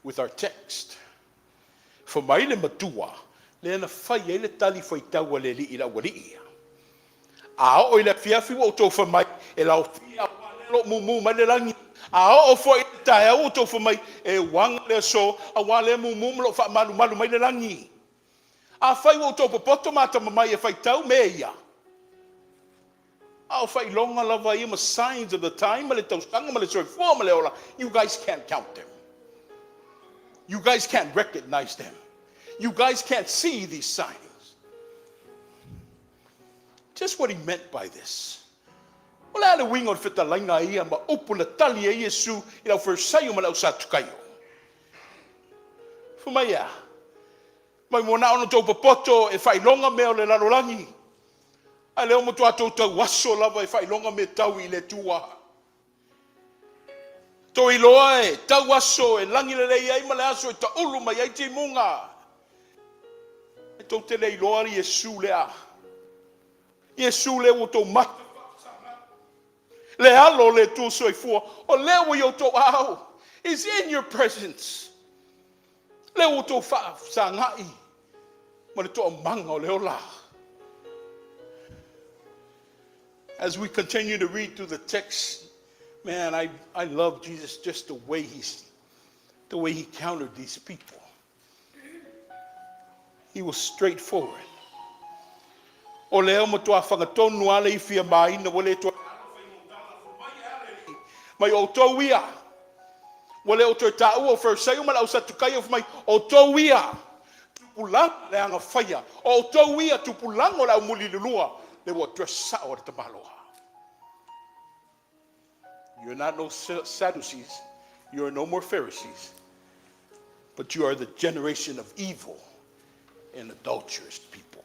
with our text. Fai mai le matua, lea na fai ai le tali faitau a le alii i le aualii ia. A oo i le afiafi ua outou fai mai, e laofia auā lea o lo o mumu mai le lagi. A oo foi i le taeao ua outou fai mai, e uaga le aso, auā lea e mumu ma lo o faamalumalu mai le lagi. Afai ua outou popoto ma atamamai e faitau mea ia. A o faailoga lava ia ma signs of the time ma le tausaga ma le soifua ma le ola, you guys can't count them. You guys can't recognize them. You guys can't see these signs. Just what he meant by this. O le a le uiga o le fetalaiga ia ma upu na tali ai Iesu i le Aufarisaio ma le Ausatukaio? Fai mai e a? Mai ua na ona outou popoto e faailoga mea o le lalolagi, ae lea ua matua tou tauaso lava e faailoga mea tau i le Atua. Tou iloa e tau aso e lagi lelei ai ma le aso e taulu mai ai timuga. E tou te le iloa Iesu lea. Iesu lea ua outou mata faafesagai. Le Alo o le Atua soifua, o lea ua i outou aao. Is in your presence. Lea ua outou faafesagai ma le toamaga o le ola. As we continue to read through the text, man, I love Jesus just the way he countered these people. He was straightforward. O lea ua matua fagatonu lava le ifi a Maina ua le toe mai outou ia. Ua le o toe taua o Farisai ma le Ausatukaio fai mai outou ia tupulaga le agafaia. O outou ia tupulaga o le aumulilulua le ua address sao a le tamaloa. You're not no Sadducees. You are no more Pharisees. But you are the generation of evil and adulterous people.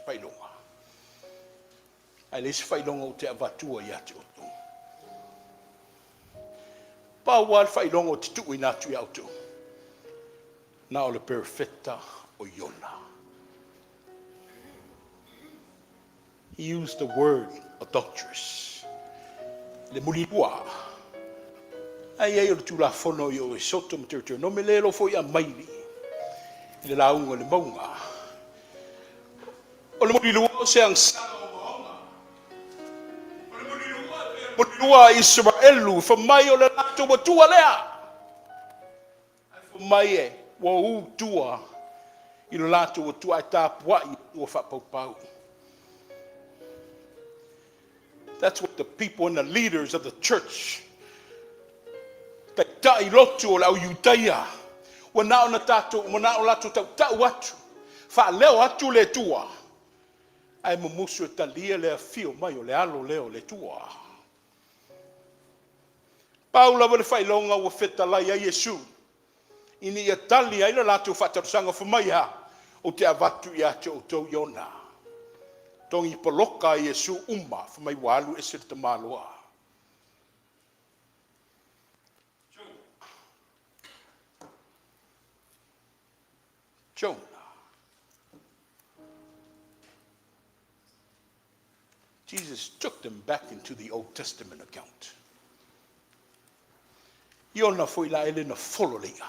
Faailoga. Ae le se faailoga ou te avatua ia te outou. Pau lava le faailoga o te tuuina atu ia outou. Na o le perofeta o Iona. He used the word adulterous. Le mulilua. Ai ai o le tulafono i o Esoto ma Deuteronome le lo foi a maili i le lauga le mauga. O le mulilua o se agasala o maonga. O le mulilua e mulilua a Israelu fa mai o le latou atua lea. Ae fa mai e ua u tua i lo latou atua ae tapuai ua faapaupau. That's what the people and the leaders of the church taitai lotu o le au Iutaia ua na ona tatou ua na o latou tautau atu faaleo atu le Atua ae mumusu e talia le afio mai o le alo lea o le Atua. Pau lava le faailoga ua fetalai ai Iesu ina ia tali ai le latou faatalosaga fai mai a ou te avatu ia te outou Iona. Togi poloka a Iesu uma fai mai ua alu ese le tamaloa. Jonah. Jesus took them back into the Old Testament account. Iona foi la ele na folo le ia.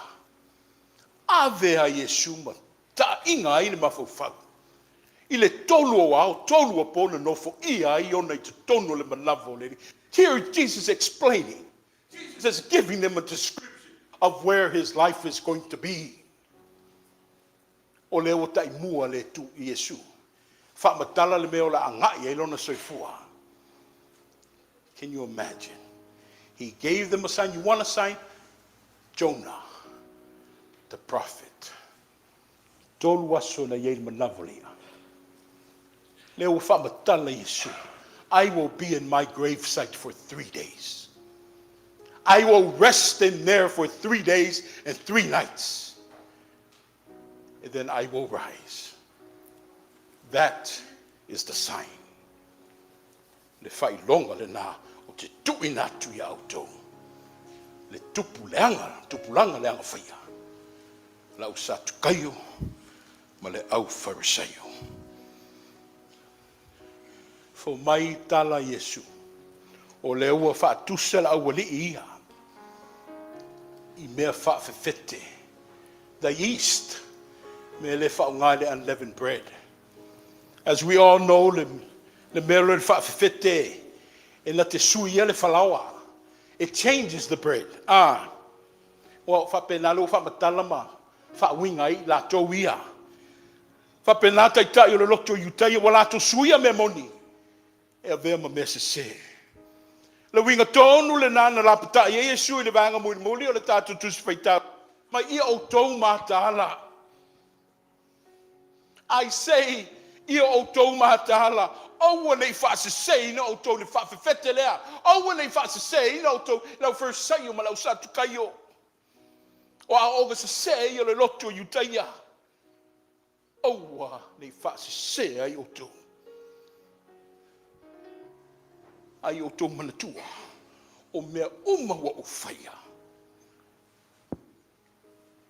Ave a Iesu ma taaiga ai le mafaufau. I le tolu o ao, tolu o pō na nofo ia ai Iona i totonu o le manava o le Alii. Here Jesus explaining. Jesus is giving them a description of where his life is going to be. O lea ua taimua le tu i Iesu. Faamatala le mea o le agai ai lona soifua. Can you imagine? He gave them a sign. You want a sign? Jonah, the prophet. Tolu aso na iai le manava le ia. Lea ua faamatala Iesu. I will be in my gravesite for 3 days. I will rest in there for 3 days and 3 nights. And then I will rise. That is the sign. Le faailoga lena o te tuuina atu ia outou. Le tupu leaga, tupulaga le agafaia. Le au Satukaio ma le au Farisaio. Fai mai tala Iesu. O lea ua faatusa le aualii ia. I mea faafefete. The yeast. Mea le faaaoga le unleavened bread. As we all know, le mea le faafefete e na te sui ia le falaoa. It changes the bread. Ah. Ua faapena le ua faamatala ma Faauiga ai i latou ia. Faapena Taitai o le loto o Iutaia ua latou suia mea moni e avea ma mea sese. O le uiga tonu lena na lapatai ai Iesu i le vaega mulimuli o le tatou Tusi Faitau, mai ia outou mataala. I say, ia outou mataala, aua ne i faaseseina outou i le faafefete lea, aua ne i faaseseina outou i le aufarisaio ma le ausatukaio. O aoaoga sese ia o le lotu o Iutaia, aua ne i faasese ai outou. A ia outou manatua, o mea uma ua ou faia,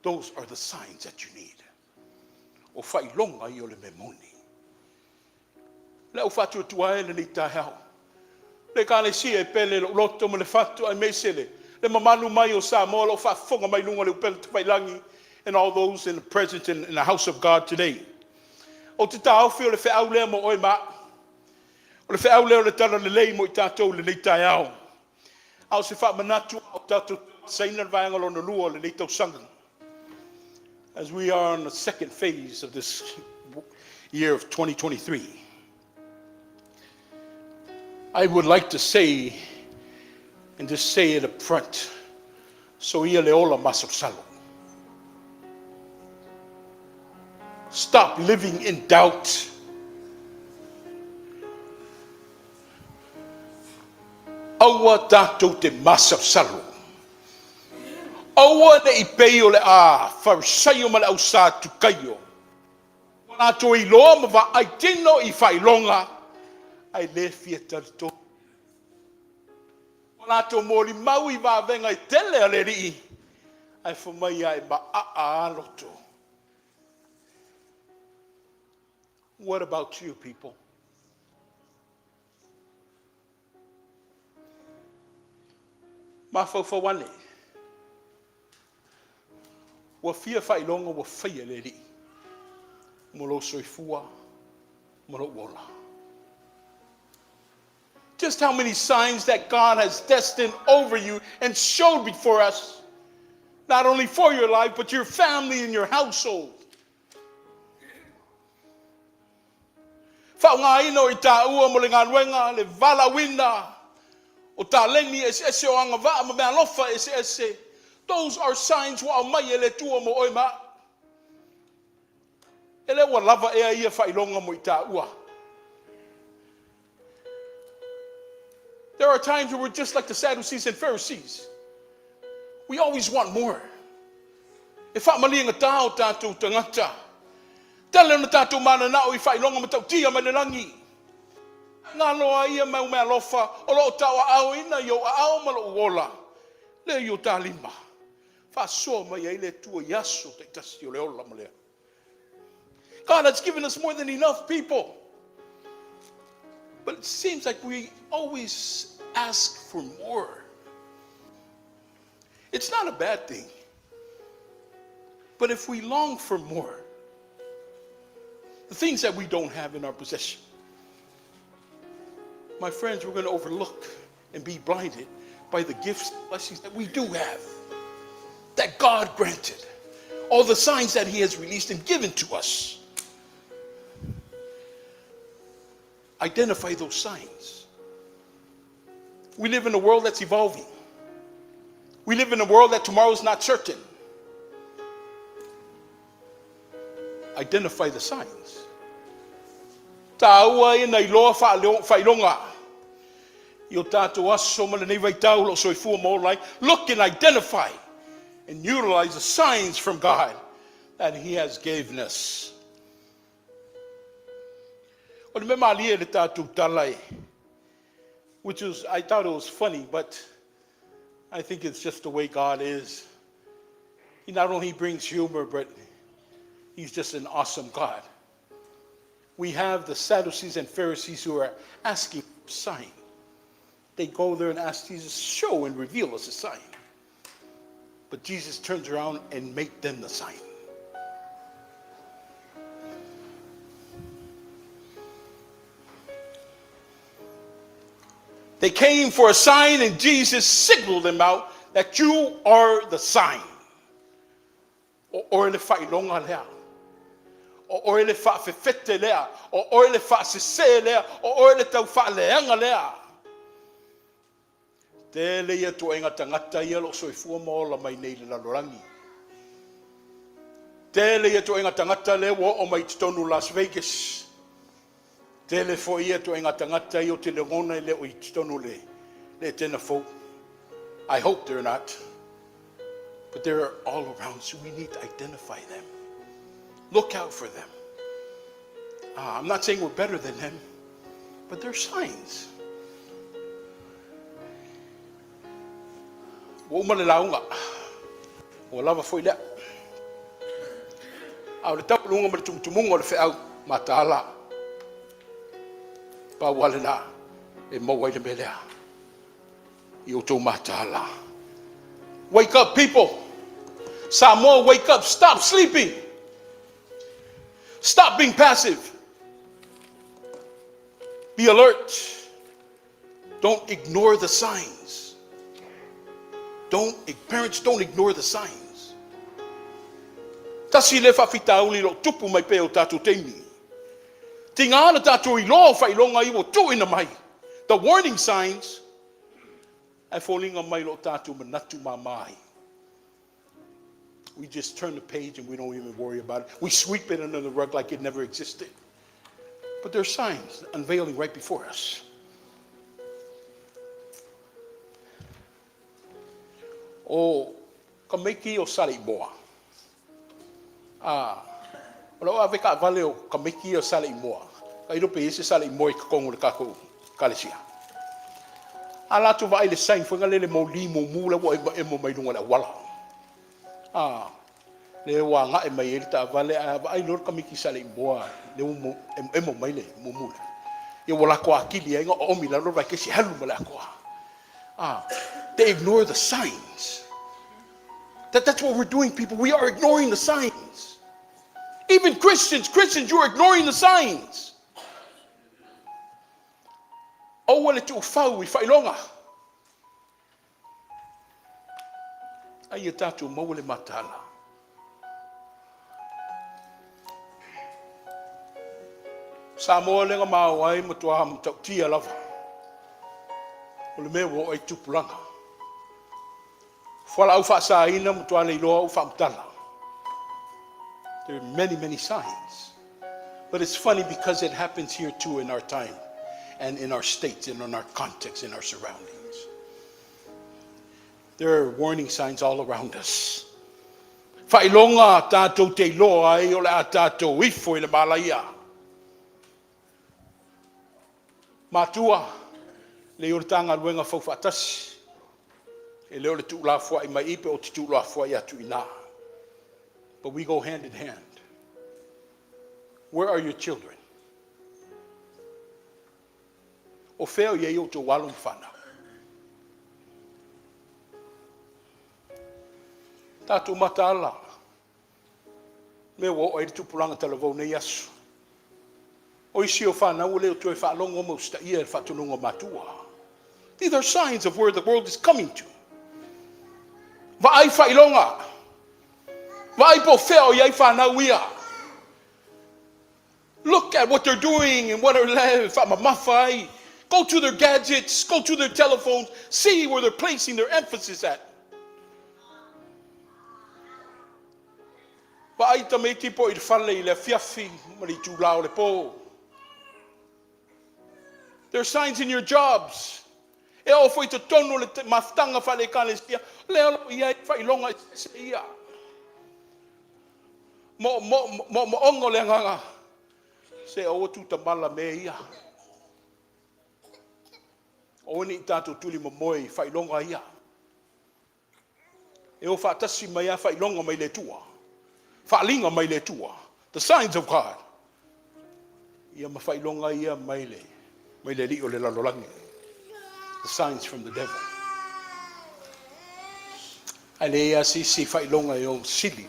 those are the signs that you need. O faailoga ia o le mea moni. Le au faatuatua e lenei taeao, le Ekalesia e pele i lou loto ma le fatu aemaise le le mamalu mai o Samoa o lo o faafofoga mai i luga o le upega tafailagi and all those in the presence in, in the house of God today. Ou te taofi o le feau lea mo oe ma au. O le feau lea o le talalelei mo i tatou i lenei taeao. A o se faamanatu a o tatou saina le vaega lona lua o lenei tausaga. As we are on the second phase of this year of 2023, I would like to say, and just say it up front, soia le ola masalosalo. Stop living in doubt. Aua tatou te masalosalo. Aua ne i pei o le a Farisaio ma le au Satukaio, ua latou iloa ma vaai tino i faailoga, ae le fia talitonu. Ua latou molimau i vavega e tele a le Alii, ae fai mai lava e maaa lava loto. What about you people? Mafaufau ane, ua fia faailoga ua faia e le Alii mo lou soifua ma lou ola. Just how many signs that God has destined over you and showed before us, not only for your life, but your family and your household. Faaaogaina o i taua mo le galuega, le valaauina o taleni eseese o agavaa ma meaalofa eseese. Those are signs ua aumai e le Atua mo oe ma au. E le ua lava ea ia faailoga mo i taua. There are times where we're just like the Sadducees and Pharisees. We always want more. E faamaliegata o tatou tagata. Tele ona tatou mananao i faailoga matautia mai le lagi. Galo ai ia mau meaalofa o lo o tauaaoina i ou aao ma lou ola. Lea i o ta lima. Faasoa mai ai le Atua i aso taitasi o le ola ma lea. God has given us more than enough people. But it seems like we always ask for more. It's not a bad thing. But if we long for more, the things that we don't have in our possession, my friends, we're going to overlook and be blinded by the gifts and blessings that we do have, that God granted, all the signs that He has released and given to us. Identify those signs. We live in a world that's evolving. We live in a world that tomorrow is not certain. Identify the signs. Taua ia na iloa faailoga i o tatou aso ma lenei vaitau o lo o soifua ma ola ai. Look and identify and utilize the signs from God that He has given us. O le mea malie le tatou tala e, which is, I thought it was funny, but I think it's just the way God is. He not only brings humor, but He's just an awesome God. We have the Sadducees and Pharisees who are asking for a sign. They go there and ask Jesus, show and reveal us a sign. But Jesus turns around and make them the sign. They came for a sign, and Jesus signaled them out that you are the sign. O oe le faailoga lea. O oe le faafefete lea. O oe le faasese lea. O oe le taufaaleaga lea. Tele ia ituaiga tagata ia o lo o soifua ma ola mai nei i le lalolagi. Tele ia ituaiga tagata lea ua oo mai i totonu o Las Vegas. Tele foi ia ituaiga tagata ia ou te lagona e le o i totonu o le Etena fou. I hope they're not. But they're all around, so we need to identify them. Look out for them. I'm not saying we're better than them, but they're signs. Ua uma le lauga. Ua lava foi lea. A o le taualuga ma le tumutumuga o le feau mataala, pau lava lena e maua ai le mea lea i outou mataala. Wake up, people! Samoa, wake up! Stop sleeping! Stop being passive! Be alert! Don't ignore the signs. Don't, parents, don't ignore the signs. Tasi lea faafitauli o lo o tupu mai pea o tatou taimi. Tiga na tatou iloa o faailoga ia ua tuuina mai. The warning signs, ae foliga mai lo tatou manatu mama ai. We just turn the page and we don't even worry about it. We sweep it under the rug like it never existed. But there are signs unveiling right before us. O tamaiti o Saleimoa. A, o lau ave taavale o tamaiti o Saleimoa. Ka ilo pe i ai se Saleimoa i totonu o le tatou ekalesia. A latou vaai i le sign foi lele moli mumu la ua emoemo mai luga o le auala. A, lea ua agai mai ai le taavale, ae a vaai loa le tamaiti Saleimoa lea ua emoemo mai le mumu lea. Ia ua latou atili ai ona oomi i lalo le vaekesi alu ma le atoa. Ah, they ignore the signs. That's what we're doing, people. We are ignoring the signs. Even Christians, Christians, you are ignoring the signs. Aua le tuufau i faailoga. Ai ia tatou maua le mataala. Samoa lea na mao ai matua matautia lava. O le mea ua oo ai tupulaga. Fualaau faasaina matua le iloa au faamatala. There are many, many signs. But it's funny because it happens here too in our time and in our states and in our context, in our surroundings. There are warning signs all around us. Faailoga tatou te iloa ai o le a tatou ifo i le malaia. Matua, le o le Matagaluega fau faatasi, e le o le tuulafoai mai i pe o te tuulafoai atu i ina. But we go hand in hand. Where are your children? O fea o i ai outou alo ma fanau? Tatou mataala, mea ua oo ai le tupulaga talavou nei aso. O isi o fanau ua le o toe faalogo ma usitaia i le faatonuga o matua. These are signs of where the world is coming to. Vaai faailoga. Vaai po o fea o i ai fanau ia. Look at what they're doing and what are faamamafa ai. Go to their gadgets, go to their telephones, see where they're placing their emphasis at. Vaai tamaiti po i le fale i le afiafi ma le itulā o le pō. There are signs in your jobs. E oo foi totonu o le mafutaga faale-ekalesia, lea o lo o i ai faailoga eseese ia. Moomooga o le agaga, se aua tutamala mea ia. Aua ne i tatou tulimomoe i faailoga ia. E o faatasi mai a faailoga mai le Atua. Faaliga mai le Atua. The signs of God. Ia ma faailoga ia mai le, mai le alii o le lalolagi. The signs from the devil. Ae leai lava se isi faailoga e ono sili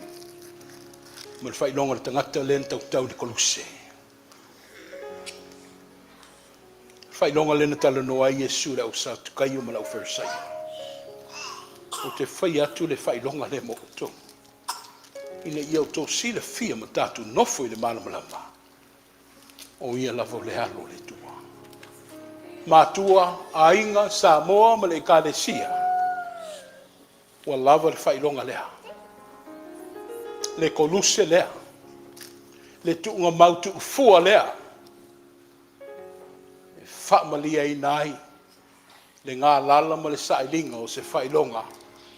ma le faailoga o le tagata lea na tautau i le koluse. Faailoga lea na talanoa ai Iesu i le au Satukaio ma le au Farisaio. Ou te faia atu le faailoga lea mo outou. Ina ia outou silafia ma tatou nofo i le malamalama, o Ia lava o le alo o le Atua. Matua, aiga, Samoa ma le Ekalesia, ua lava le faailoga lea, le koluse lea, le tuugamau tuufua lea e faamalieina ai le galala ma le sailiga o se faailoga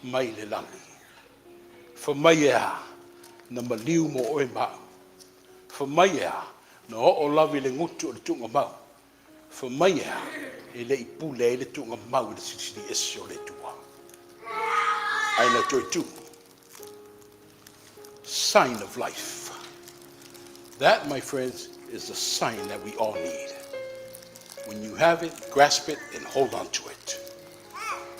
mai le lagi. Fai mai e a? Na maliu mo oe ma au. Fai mai e a? Na oo lava i le gutu o le tuugamau. Fai mai e a? E le i pule ai le tuugamau i le Silisili Ese o le Atua. Ae na toe tu. Sign of life. That, my friends, is the sign that we all need. When you have it, grasp it and hold on to it.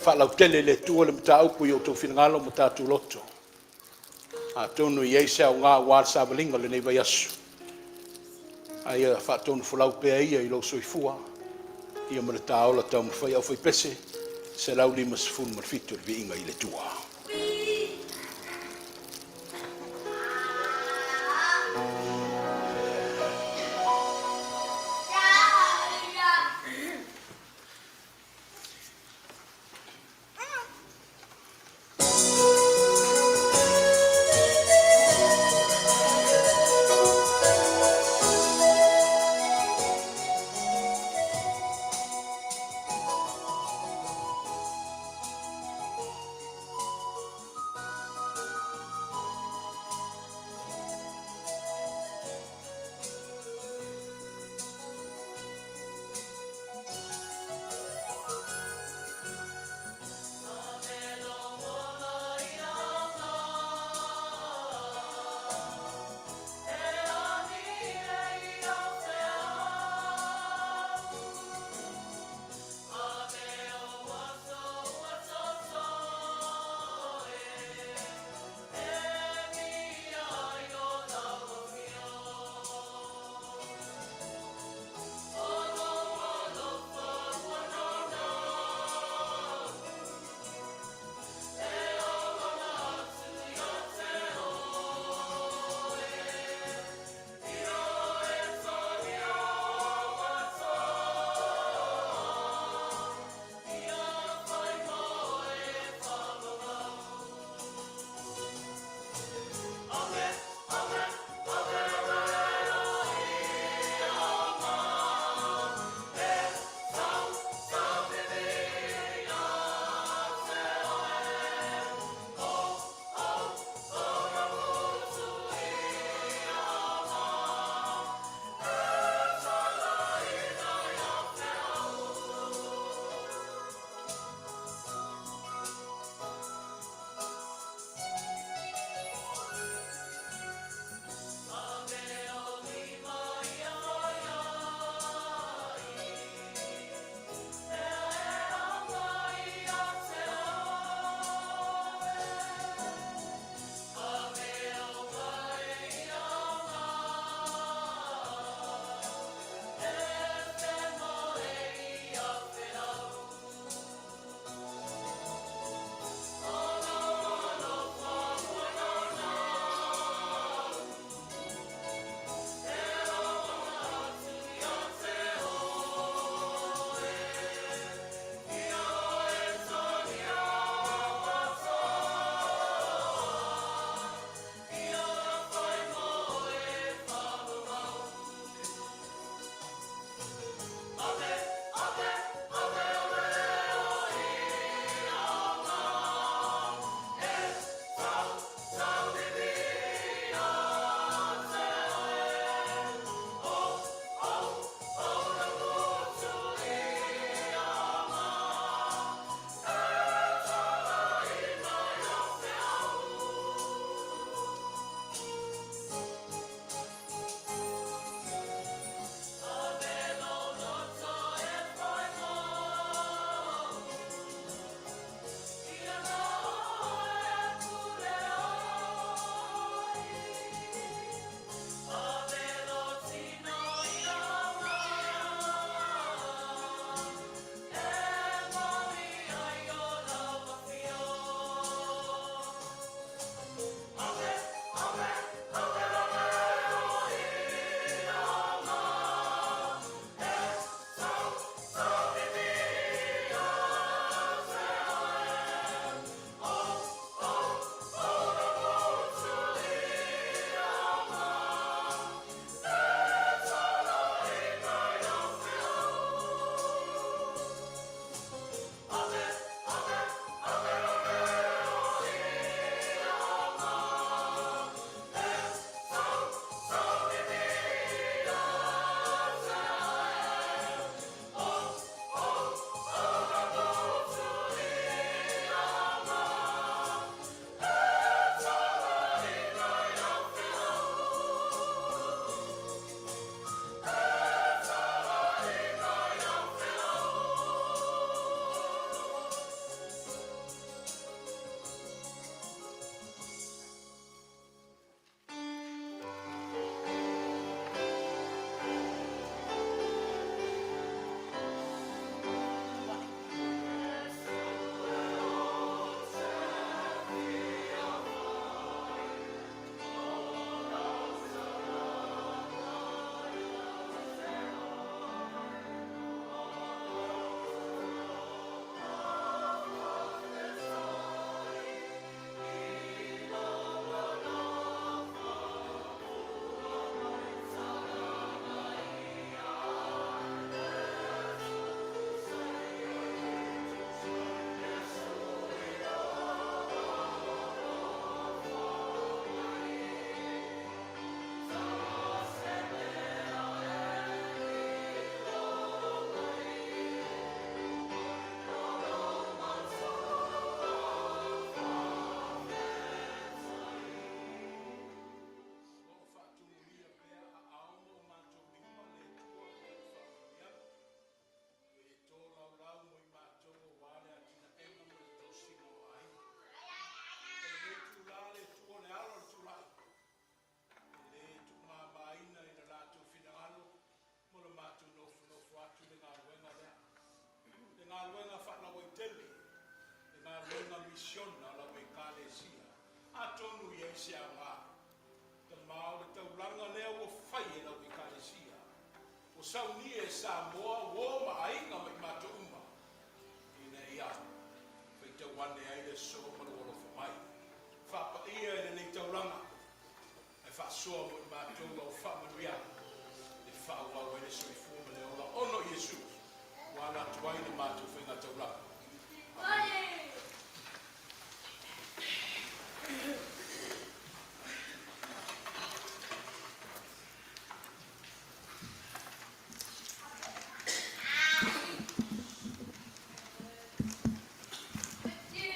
Faalautele e le Atua le mataupu i o outou finagalo ma tatou loto. Atonu e i ai se aoga aua le savaliga o lenei vaiaso. A ia faatonufolau pea ia i lou soifua ia ma le ta ola taumafai. Aufaipese 157 le viiga i le Atua. Saunia e Samoa, uo ma aiga ma i matou uma, ina ia faitau ane ai le aso ma lou alofa mai. Faapaia i lenei taulaga, ae faasoa mo i matou lau faamanuiaga e faaauau ai le soifua ma le ola ona o Iesu ua ala atu ai le matou faiga taulaga. Amene.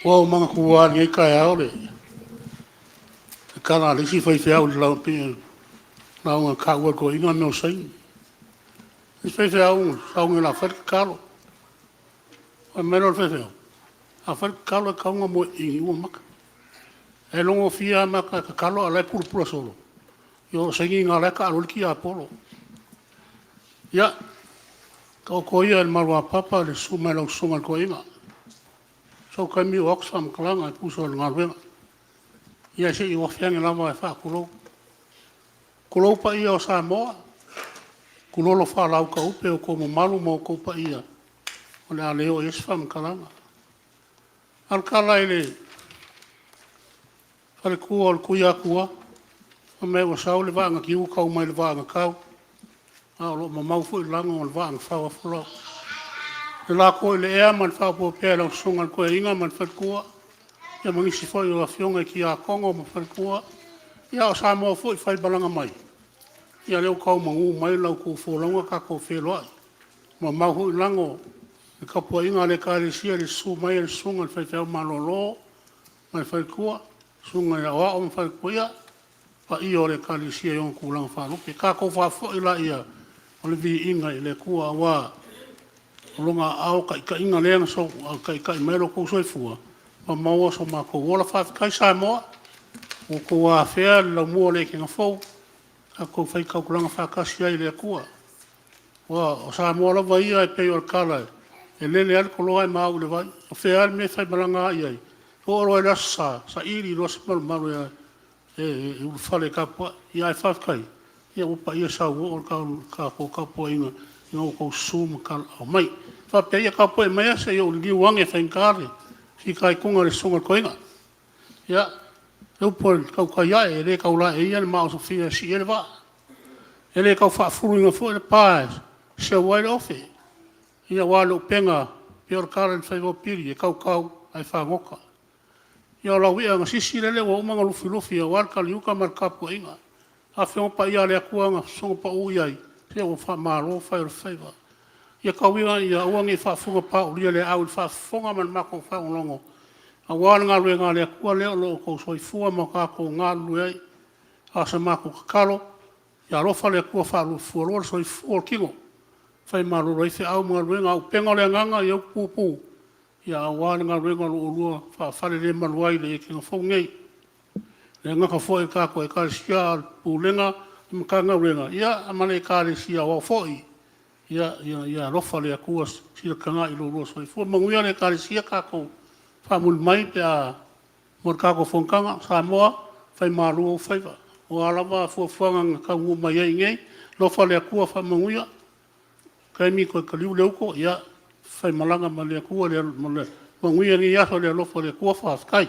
Ua ou manatua lava i lenei taeao le tala a le isi faifeau i le lauga na taua e le toeaina mea o saini. Le isi faifeau na sauni o le a fai le tatalo. Fai mai loa le faifeau, a fai le tatalo e tatau ona moe i i i liu o mata. Ae logofia lava mata e tatalo a o la e pulapula solo, ia o saini na o la e taalo ai le tiapolo. Ia, taoto ia i le maluapapa le susu mai o lau susuga i le toeaina, sau taimi oo atu se faamatalaga e tusa o le galuega. Ia se i ou afe ane lava e faatulou. Tulou paia o Samoa, tulou le faalautaupe o outou mamalu ma outou paia o le a le oo i ai se faamatalaga. A o le tala i le faletua o le Tuiatua, fai mai ua sau le vaa na tiu tau mai le vaa na tau, a o lo o mamao foi lago o le vaa na fau afolau. Le lako i le ea ma le faaopoopo i lau susuga i le toeaina ma le faletua ia ma nisi foi o afioga i tiakono ma faletua, a o Samoa foi e faimalaga mai, ia lea ua tau manu mai la outou folauga tatou feiloai. Ua mamao foi lago o le tapuaiga a le Ekalesia i le susu mai o le susuga i le faifeau malolo ma le faletua, le susuga ia Aoao ma faletua, ia, le paia o le Ekalesia i ona tulaga faalupe. Tatou faafoi laia o le viiga i le Atua aua o Lona aao taitaiga lea na taitai mai ai lo outou soifua ma maua so matou ola. Faafetai Samoa ua outou afea le laumua o le ekena fou, tatou faitautulaga faatasi ai i le Atua. Aua o Samoa lava ia e pei o le tala, e lele lava le toloa ae maau i le vai. O fea lava le mea e faimalaga ai ai, e oo loa i le Aso Sa, saili loa se malumalu e ulufale e tapuai. Ae faafetai ua paia sauoo le tatou tapuaiga ina ua outou susu ma talaaa mai. Ou faapea, ia tapuai maia se i ou liliu ane e faigata le fitaituga i le susuga i le toeaina. Ia, o le upu a le tautai ae, e le tau laeia le maaosofia e sii ai le vaa, e le tau faafuluina foi le pa e seu ai le ofe, aua o le upega e pei o le tala i le faiva o Pili, e tautau ae fagota. Ia o lau ia na sisi lele ua uma ona lufilufi aua le taliuta ma le tapuaiga. O Afioga Paia a le Atua na sosoga pau i ai, se ua faamalo fai o le faiva. Ia tau ia ina aua ne i faafugapaaulia le aau i le faafofoga ma le matou faalogologo aua le galuega a le Atua lea o lo o outou soifua ma tatou galulue ai. A o se matou tatalo, ia alofa le Atua faaluafualua le soifua o le tino, fai malolo ai feau ma galuega, a o upega o le agaga ia utupupu aua le galuega o lo o oulua faafalelemalu ai i le ekena fou lenei. E le gata foi i le tatou Ekalesia a o le Pulega ma Matagaluega ia ma le Ekalesia Aoao foi. Ia alofa le Atua silasila tagai i lo oulua soifua. Manuia le Ekalesia, tatou faamuli mai mo le tatou fonotaga. Samoa, fai malu ou faiva, o a lava fuafuaga na taunuu mai ai i inei, alofa le Atua faamanuia, taimi toe taliu le uto, ia faimalaga ma le Atua. Manuia lenei aso i le alofa o le Atua. Faafetai.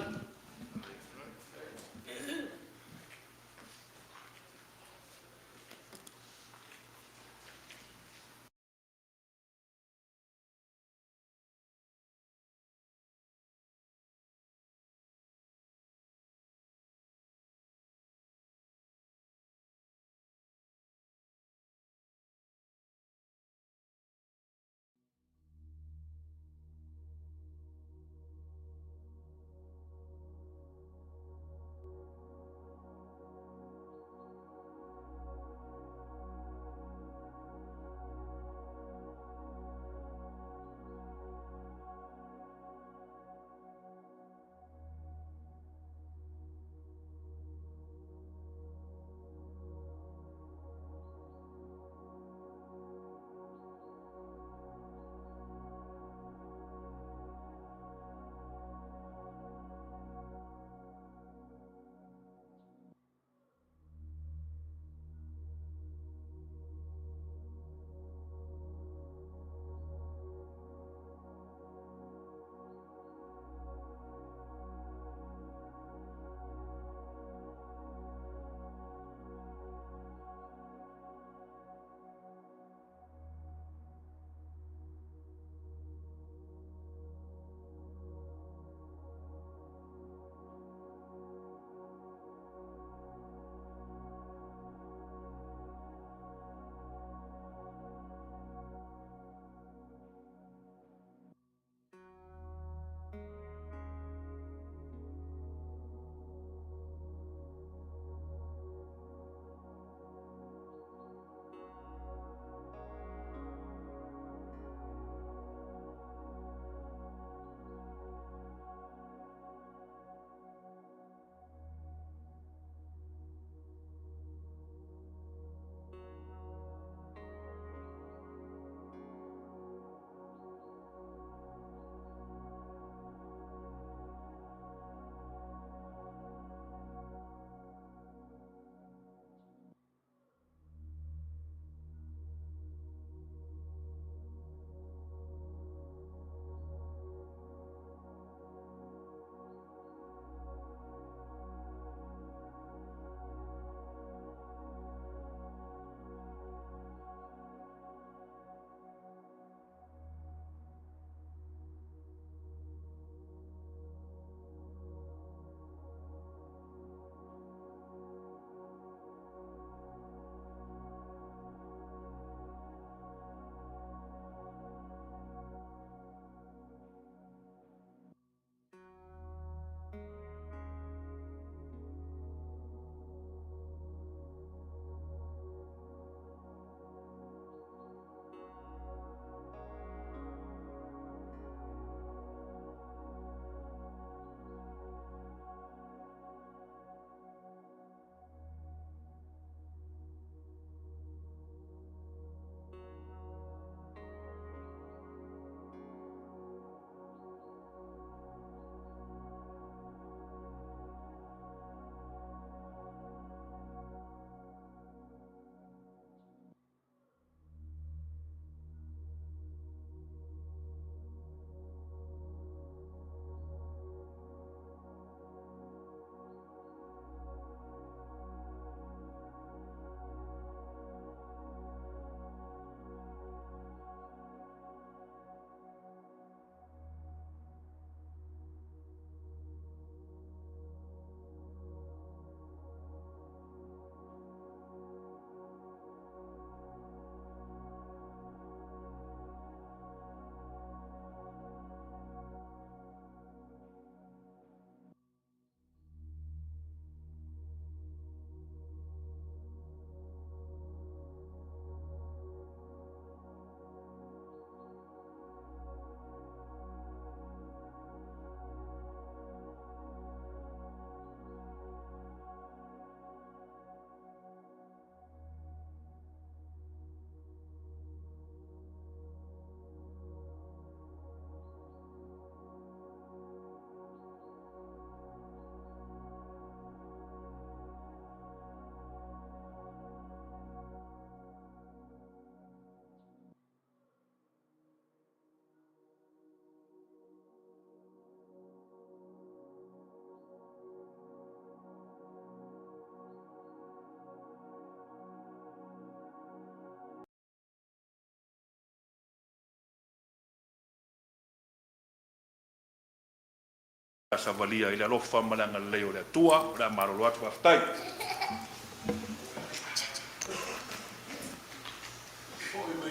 Savalia i le alofa ma le agalelei o le Atua. O le a malolo atu, faafetai.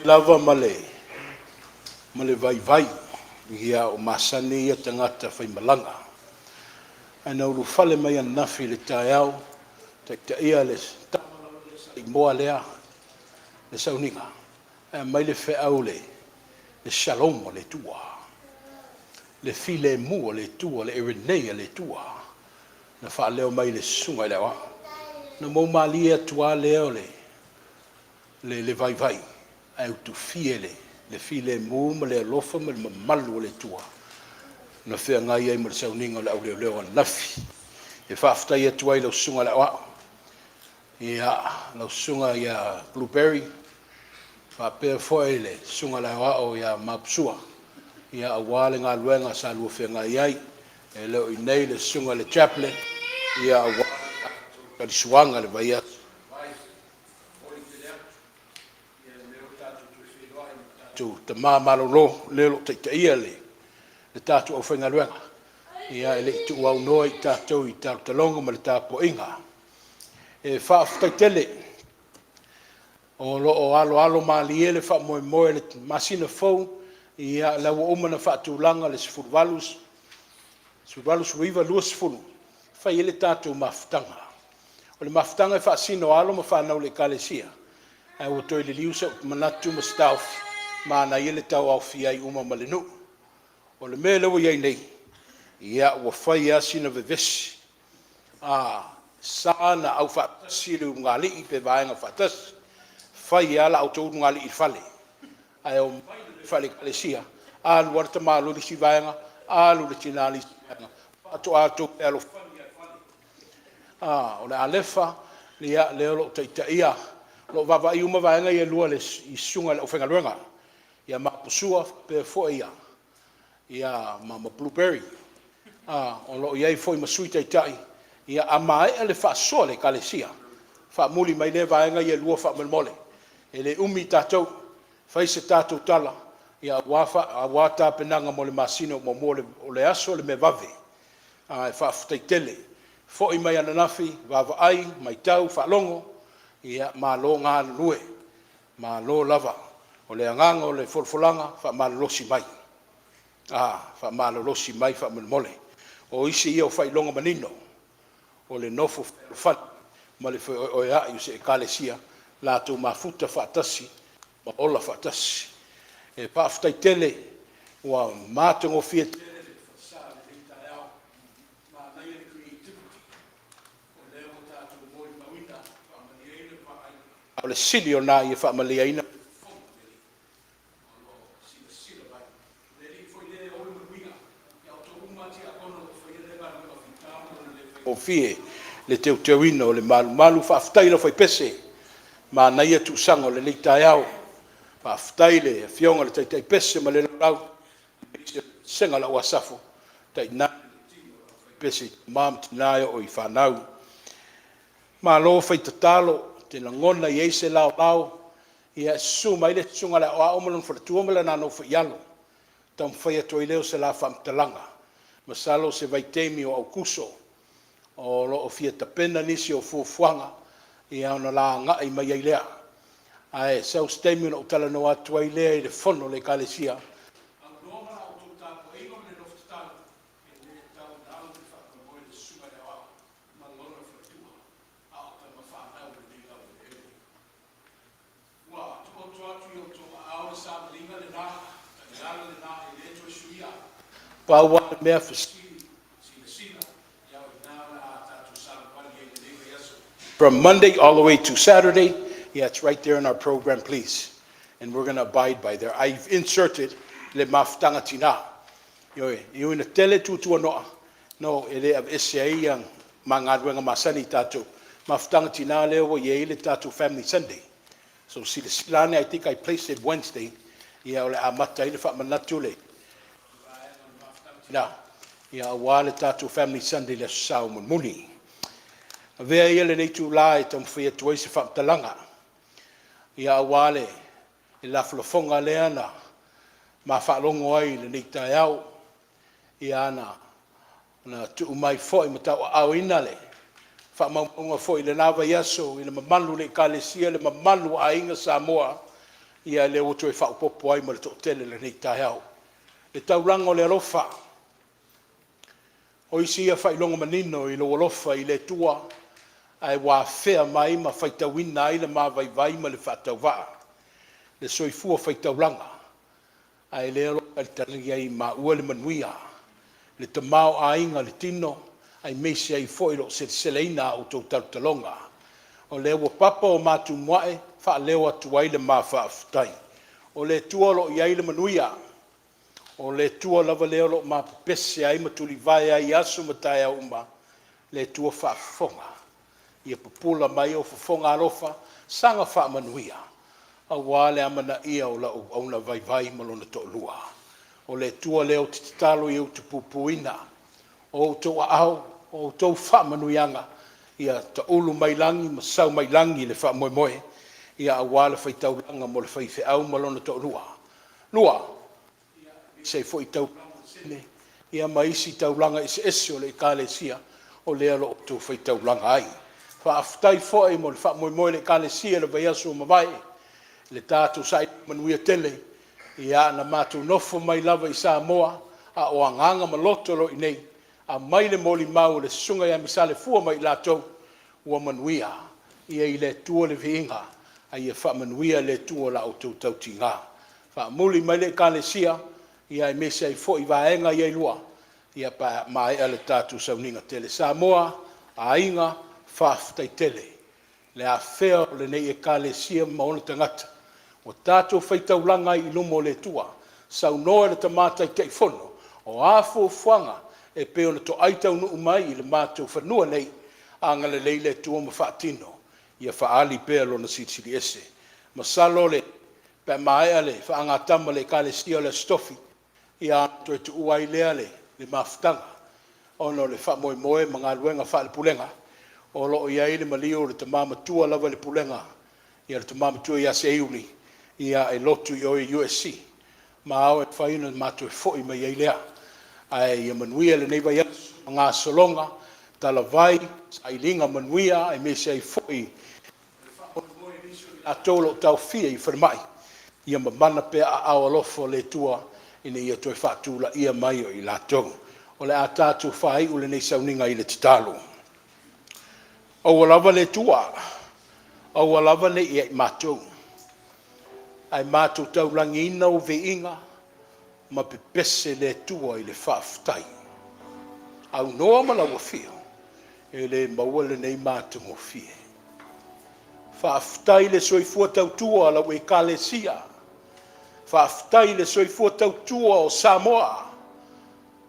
Lava ma le ma le vaivai ia o masani ia tagata faimalaga. Ae na ulufale mai ananafi i le taeao, taitaia le imoa lea, le sauniga, ae aumai le feau le shalom a le Atua, le filemu o le Atua, le irenei a le Atua, na faaleo mai i le susuga i le Aoao. Na mou malie atu lava lea o le vaivai, ae utufie le filemu ma le alofa ma le mamalu o le Atua na feagai ai ma le sauniga o le auleoleo ananafi. E faafetai atu ai i lau susuga i le Aoao, ia, lau susuga ia Blueberry, faapea foi le susuga i le Aoao ia Maposua, ia aua le galuega sa lua feagai ai. E le o i inei le susuga i le Chaplain, ia aua le talisuaga i le vaiaso ua mavae. Momoli tele atu, ia o lea ua tatou toe feiloai ma tatou tama malolo, le o lo o taitaia le tatou aufaigaluega, ia e le i tuuaunoa i tatou i talotaloga ma le tapuaiga. E faafetai tele o lo o aloalo malie le faamoemoe i le masina fou, ia o la ua uma ona faatulaga le 18, 19, 20 e fai ai le tatou mafutaga. O le mafutaga e faasino alo ma fanau a le Ekalesia, ae ua toe liliu sou manatu ma se taofi, manaia le tauaofia ai uma ma le nuu. O le mea lea ua i ai nei, ia ua fai lava sina vevesi, sa ona aufaatasi le ulugalii pe vaega faatasi, fai lava la outou ulugalii i le fale, ae omai faale-Ekalesia, alu lava le tamaloa i le isi vaega, alu le tina i le isi vaega, faatoa outou fealofani lava i le fale. O le Alefa, ia lea o lo o taitaia, o lo o vaavaai uma vaega ia e lua i susuga i le aufaigaluega ia Maposua faapea foi ma Blueberry. O lo o i ai foi ma Sui Taitai. A maea le faasoa a le Ekalesia, faamuli mai lea vaega ia e lua faamolemole. E le umi tatou, fai se tatou tala aua tapenaga mo le masina muamua. O le aso o le mea vave, ae faafetai tele. Foi mai ananafi, vaavaai, matau, faalogo, ia malo galulue, malo lava. O le agaga o le folafolaga, faamalolosi mai, faamalolosi mai faamolemole. O isi ia o faailoga manino o le nofo fealofani ma le feoeoea'i o se Ekalesia latou mafuta faatasi ma ola faatasi. E faafetai tele ua matagofie tele le falesa i lenei taeao, manaia le creativity o lea ua tatou molimauina, faamalieina le vaai, a o le sili o lena ia faamalieina le fofoga o le Alii o lo o silasila mai. O le Alii foi lea e ou le manuia ia outou uma lava tiakono o lo o faia lea galuega fita ma lona le faigofie le teuteuina o le malumalu. Faafetai i le aufaipese, manaia tuusaga o lenei taeao. Faafetai i le Afioga i le taitai pese ma le laulau, aemaise le vasega o le au Asafo, tainane le tino o le aufaipese i tama ma tina e oo i fanau. Malo fai tatalo, ou te lagona e i ai se laolao, ia e susu mai le susuga i le aoao ma lona faletua ma le nofo i alo, taumafai atu ai lea o se la faamatalaga. Masalo o se vaitaimi o Aokuso o lo o fia tapena nisi o fuafuaga ia ona la agai mai ai lea. Ae sau se taimi ona ou talanoa atu ai lea i le fono a le Ekalesia, aunoa ma la outou tapuaiga ma le nofo tatalo, e le tau galo le faamoemoe i le susuga i le aoao ma lona faletua, a o tama fanau i lenei laueleele. Ua taoto atu i outou aao le savaliga lena, taiala lena e le toe suia. Pau lava le mea, fesili, silasila, ia o i ina o le a tatou savavali ai i lenei vaiaso. From Monday all the way to Saturday, yeah, it's right there in our program, please. And we're going to abide by there. I've inserted le mafutaga tina. Ioe, e ui ina tele tuatuano'a, no, e le aveese ai ia ma galuega masani a tatou. Mafutaga tina lea ua i ai le tatou Family Sunday. So silasila ane, I think I placed it Wednesday, ia o le a amata ai le faamanatu le vaega o le mafutaga tina, ia aua le tatou Family Sunday i le Aso Sa o mulimuli. Avea ia lenei itula e taumafai atu ai se faamatalaga, ia aua le lafolafoga lea na ma faalogo ai i lenei taeao, ia ana Na tuu mai foi ma tauaaoina le faamaumauga foi i lena vaiaso i le mamalu o le Ekalesia, le mamalu o aiga Samoa, ia lea ua toe faaopoopo ai ma le toatele i lenei taeao. Le taulaga o le alofa, o isi ia faailoga manino i lou alofa i le Atua ae ua afea mai ma faitauina ai le ma vaivai ma le faatauvaa, le soifua faitaulaga, ae lea o lo o talitali ai ma maua le manuia, le tamaoaiga o le tino, aemaise ai foi o lo o seleseleina a outou talotaloga. O lea ua papa o matu muae faaleo atu ai le ma faafetai. O le Atua o lo o i ai le manuia, o le Atua lava lea o lo o ma pepese ai ma tulivae ai i aso ma taeao uma, le Atua faafofoga, ia pupula mai ou fofoga alofa, saga faamanuia, aua le amanaia o lau auauna vaivai ma lona toalua. O le Atua lea ou te tatalo ia utupupuina o outou aao, o outou faamanuiaga, ia taulu mai lagi ma sau mai lagi le faamoemoe, ia aua le faitaulaga mo le faifeau ma lona toalua. Lua, aemaise ai foi taulaga ia ma isi taulaga eseese o le Ekalesia o lea o lo o outou faitaulaga ai. Faafetai foi mo le faamoemoe o le Ekalesia i le vaiaso ua mavae i le tatou sailiga manuia tele. Ia na matou nofo mai lava i Samoa a o agaga ma loto o lo o i inei, aumai le molimau a le Susuga ia Misale Fua ma i latou ua manuia. Ia i le Atua le viiga a ia faamanuia le Atua i la outou tautiga. Faamuli mai le Ekalesia aemaise ai foi vaega ia e lua pe a maea le tatou sauniga tele. Samoa, aiga, faafetai tele le afea o lenei Ekalesia ma ona tagata ua tatou faitaulaga ai i luma o le Atua. Saunoa le Tama Taitaifono, o a fuafuaga e pei ona toai taunuu mai i le matou fanua nei, agalelei le Atua ma faatino, ia faaali pea Lona Silisili Ese. Masalo pe a maea le faagatama a le Ekalesia o le Aso Tofi, ia ona toe tuua ai lea le mafutaga ona o le faamoemoe ma galuega faale-Pulega o lo o i ai le maliu o le Tama Matua lava i le Pulega, le Tama Matua ia Seiuli e lotu i o i USC ma e mafai ona ma toe foi mai ai lea. Ae ia manuia lenei vaiaso i gasologa, talavai, sailiga manuia aemaise ai foi o le faamoemoe i nisi o i latou o lo o taofia i falemai, ia mamana pea aao alofa o le Atua ina ia toe faatulaia mai o i latou. O le a tatou faaiu lenei sauniga i le tatalo. Aua lava le Atua, aua lava ne i ia i matou, ae matou taulagiina ou viiga ma pepese le Atua i le faafetai. Aunoa ma lau afio, e le maua lenei matagofie. Faafetai i le soifua tautua a lau Ekalesia, faafetai i le soifua tautua o Samoa,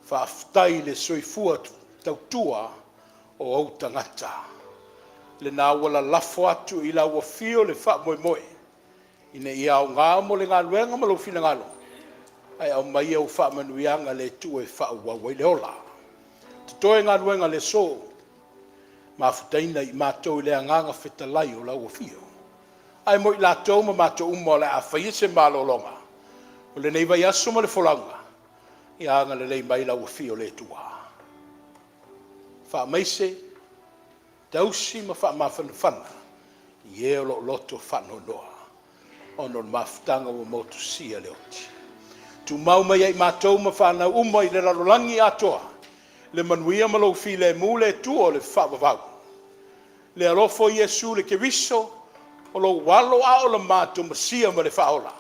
faafetai i le soifua tautua o ou tagata. Lena ua lalafo atu i lau afio le faamoemoe ina ia aoga mo le galuega ma lou finagalo, ae aumai au faamanuiaga le Atua e faaauau ai le ola. Totoe galuega le aso, mafutaina i matou i le agaga fetalai o lau afio. Ae mo i latou ma matou uma o le a faia se malologa o lenei vaiaso ma le folauga, ia agalelei mai lau afio le Atua. Faamaise, tausi ma faamafanafana i e o lo o loto faanoanoa ona o le mafutaga ua motusia le oti. Tumau mai ia i matou ma fanau uma i le lalolagi atoa le manuia ma lou filemu le Atua o le faavavau. Le alofa o Iesu le Keriso o lou Alo a o le matou Mesia ma le Faaola,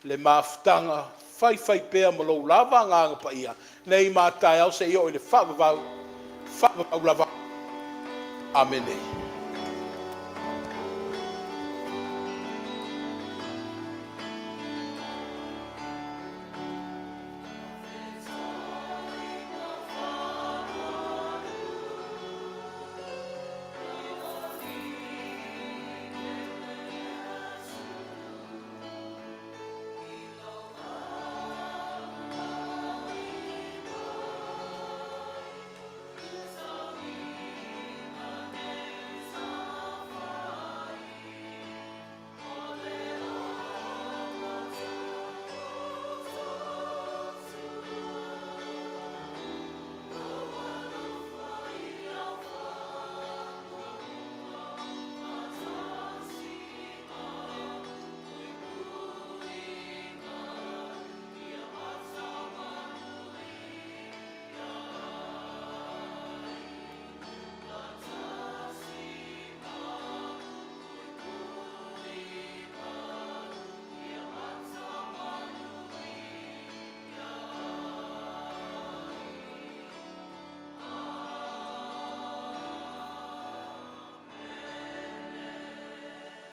le mafutaga faifaipea ma lou lava Agaga Paia, nei ma a taeao seia oo i le faavavau, faavavau lava. Amene.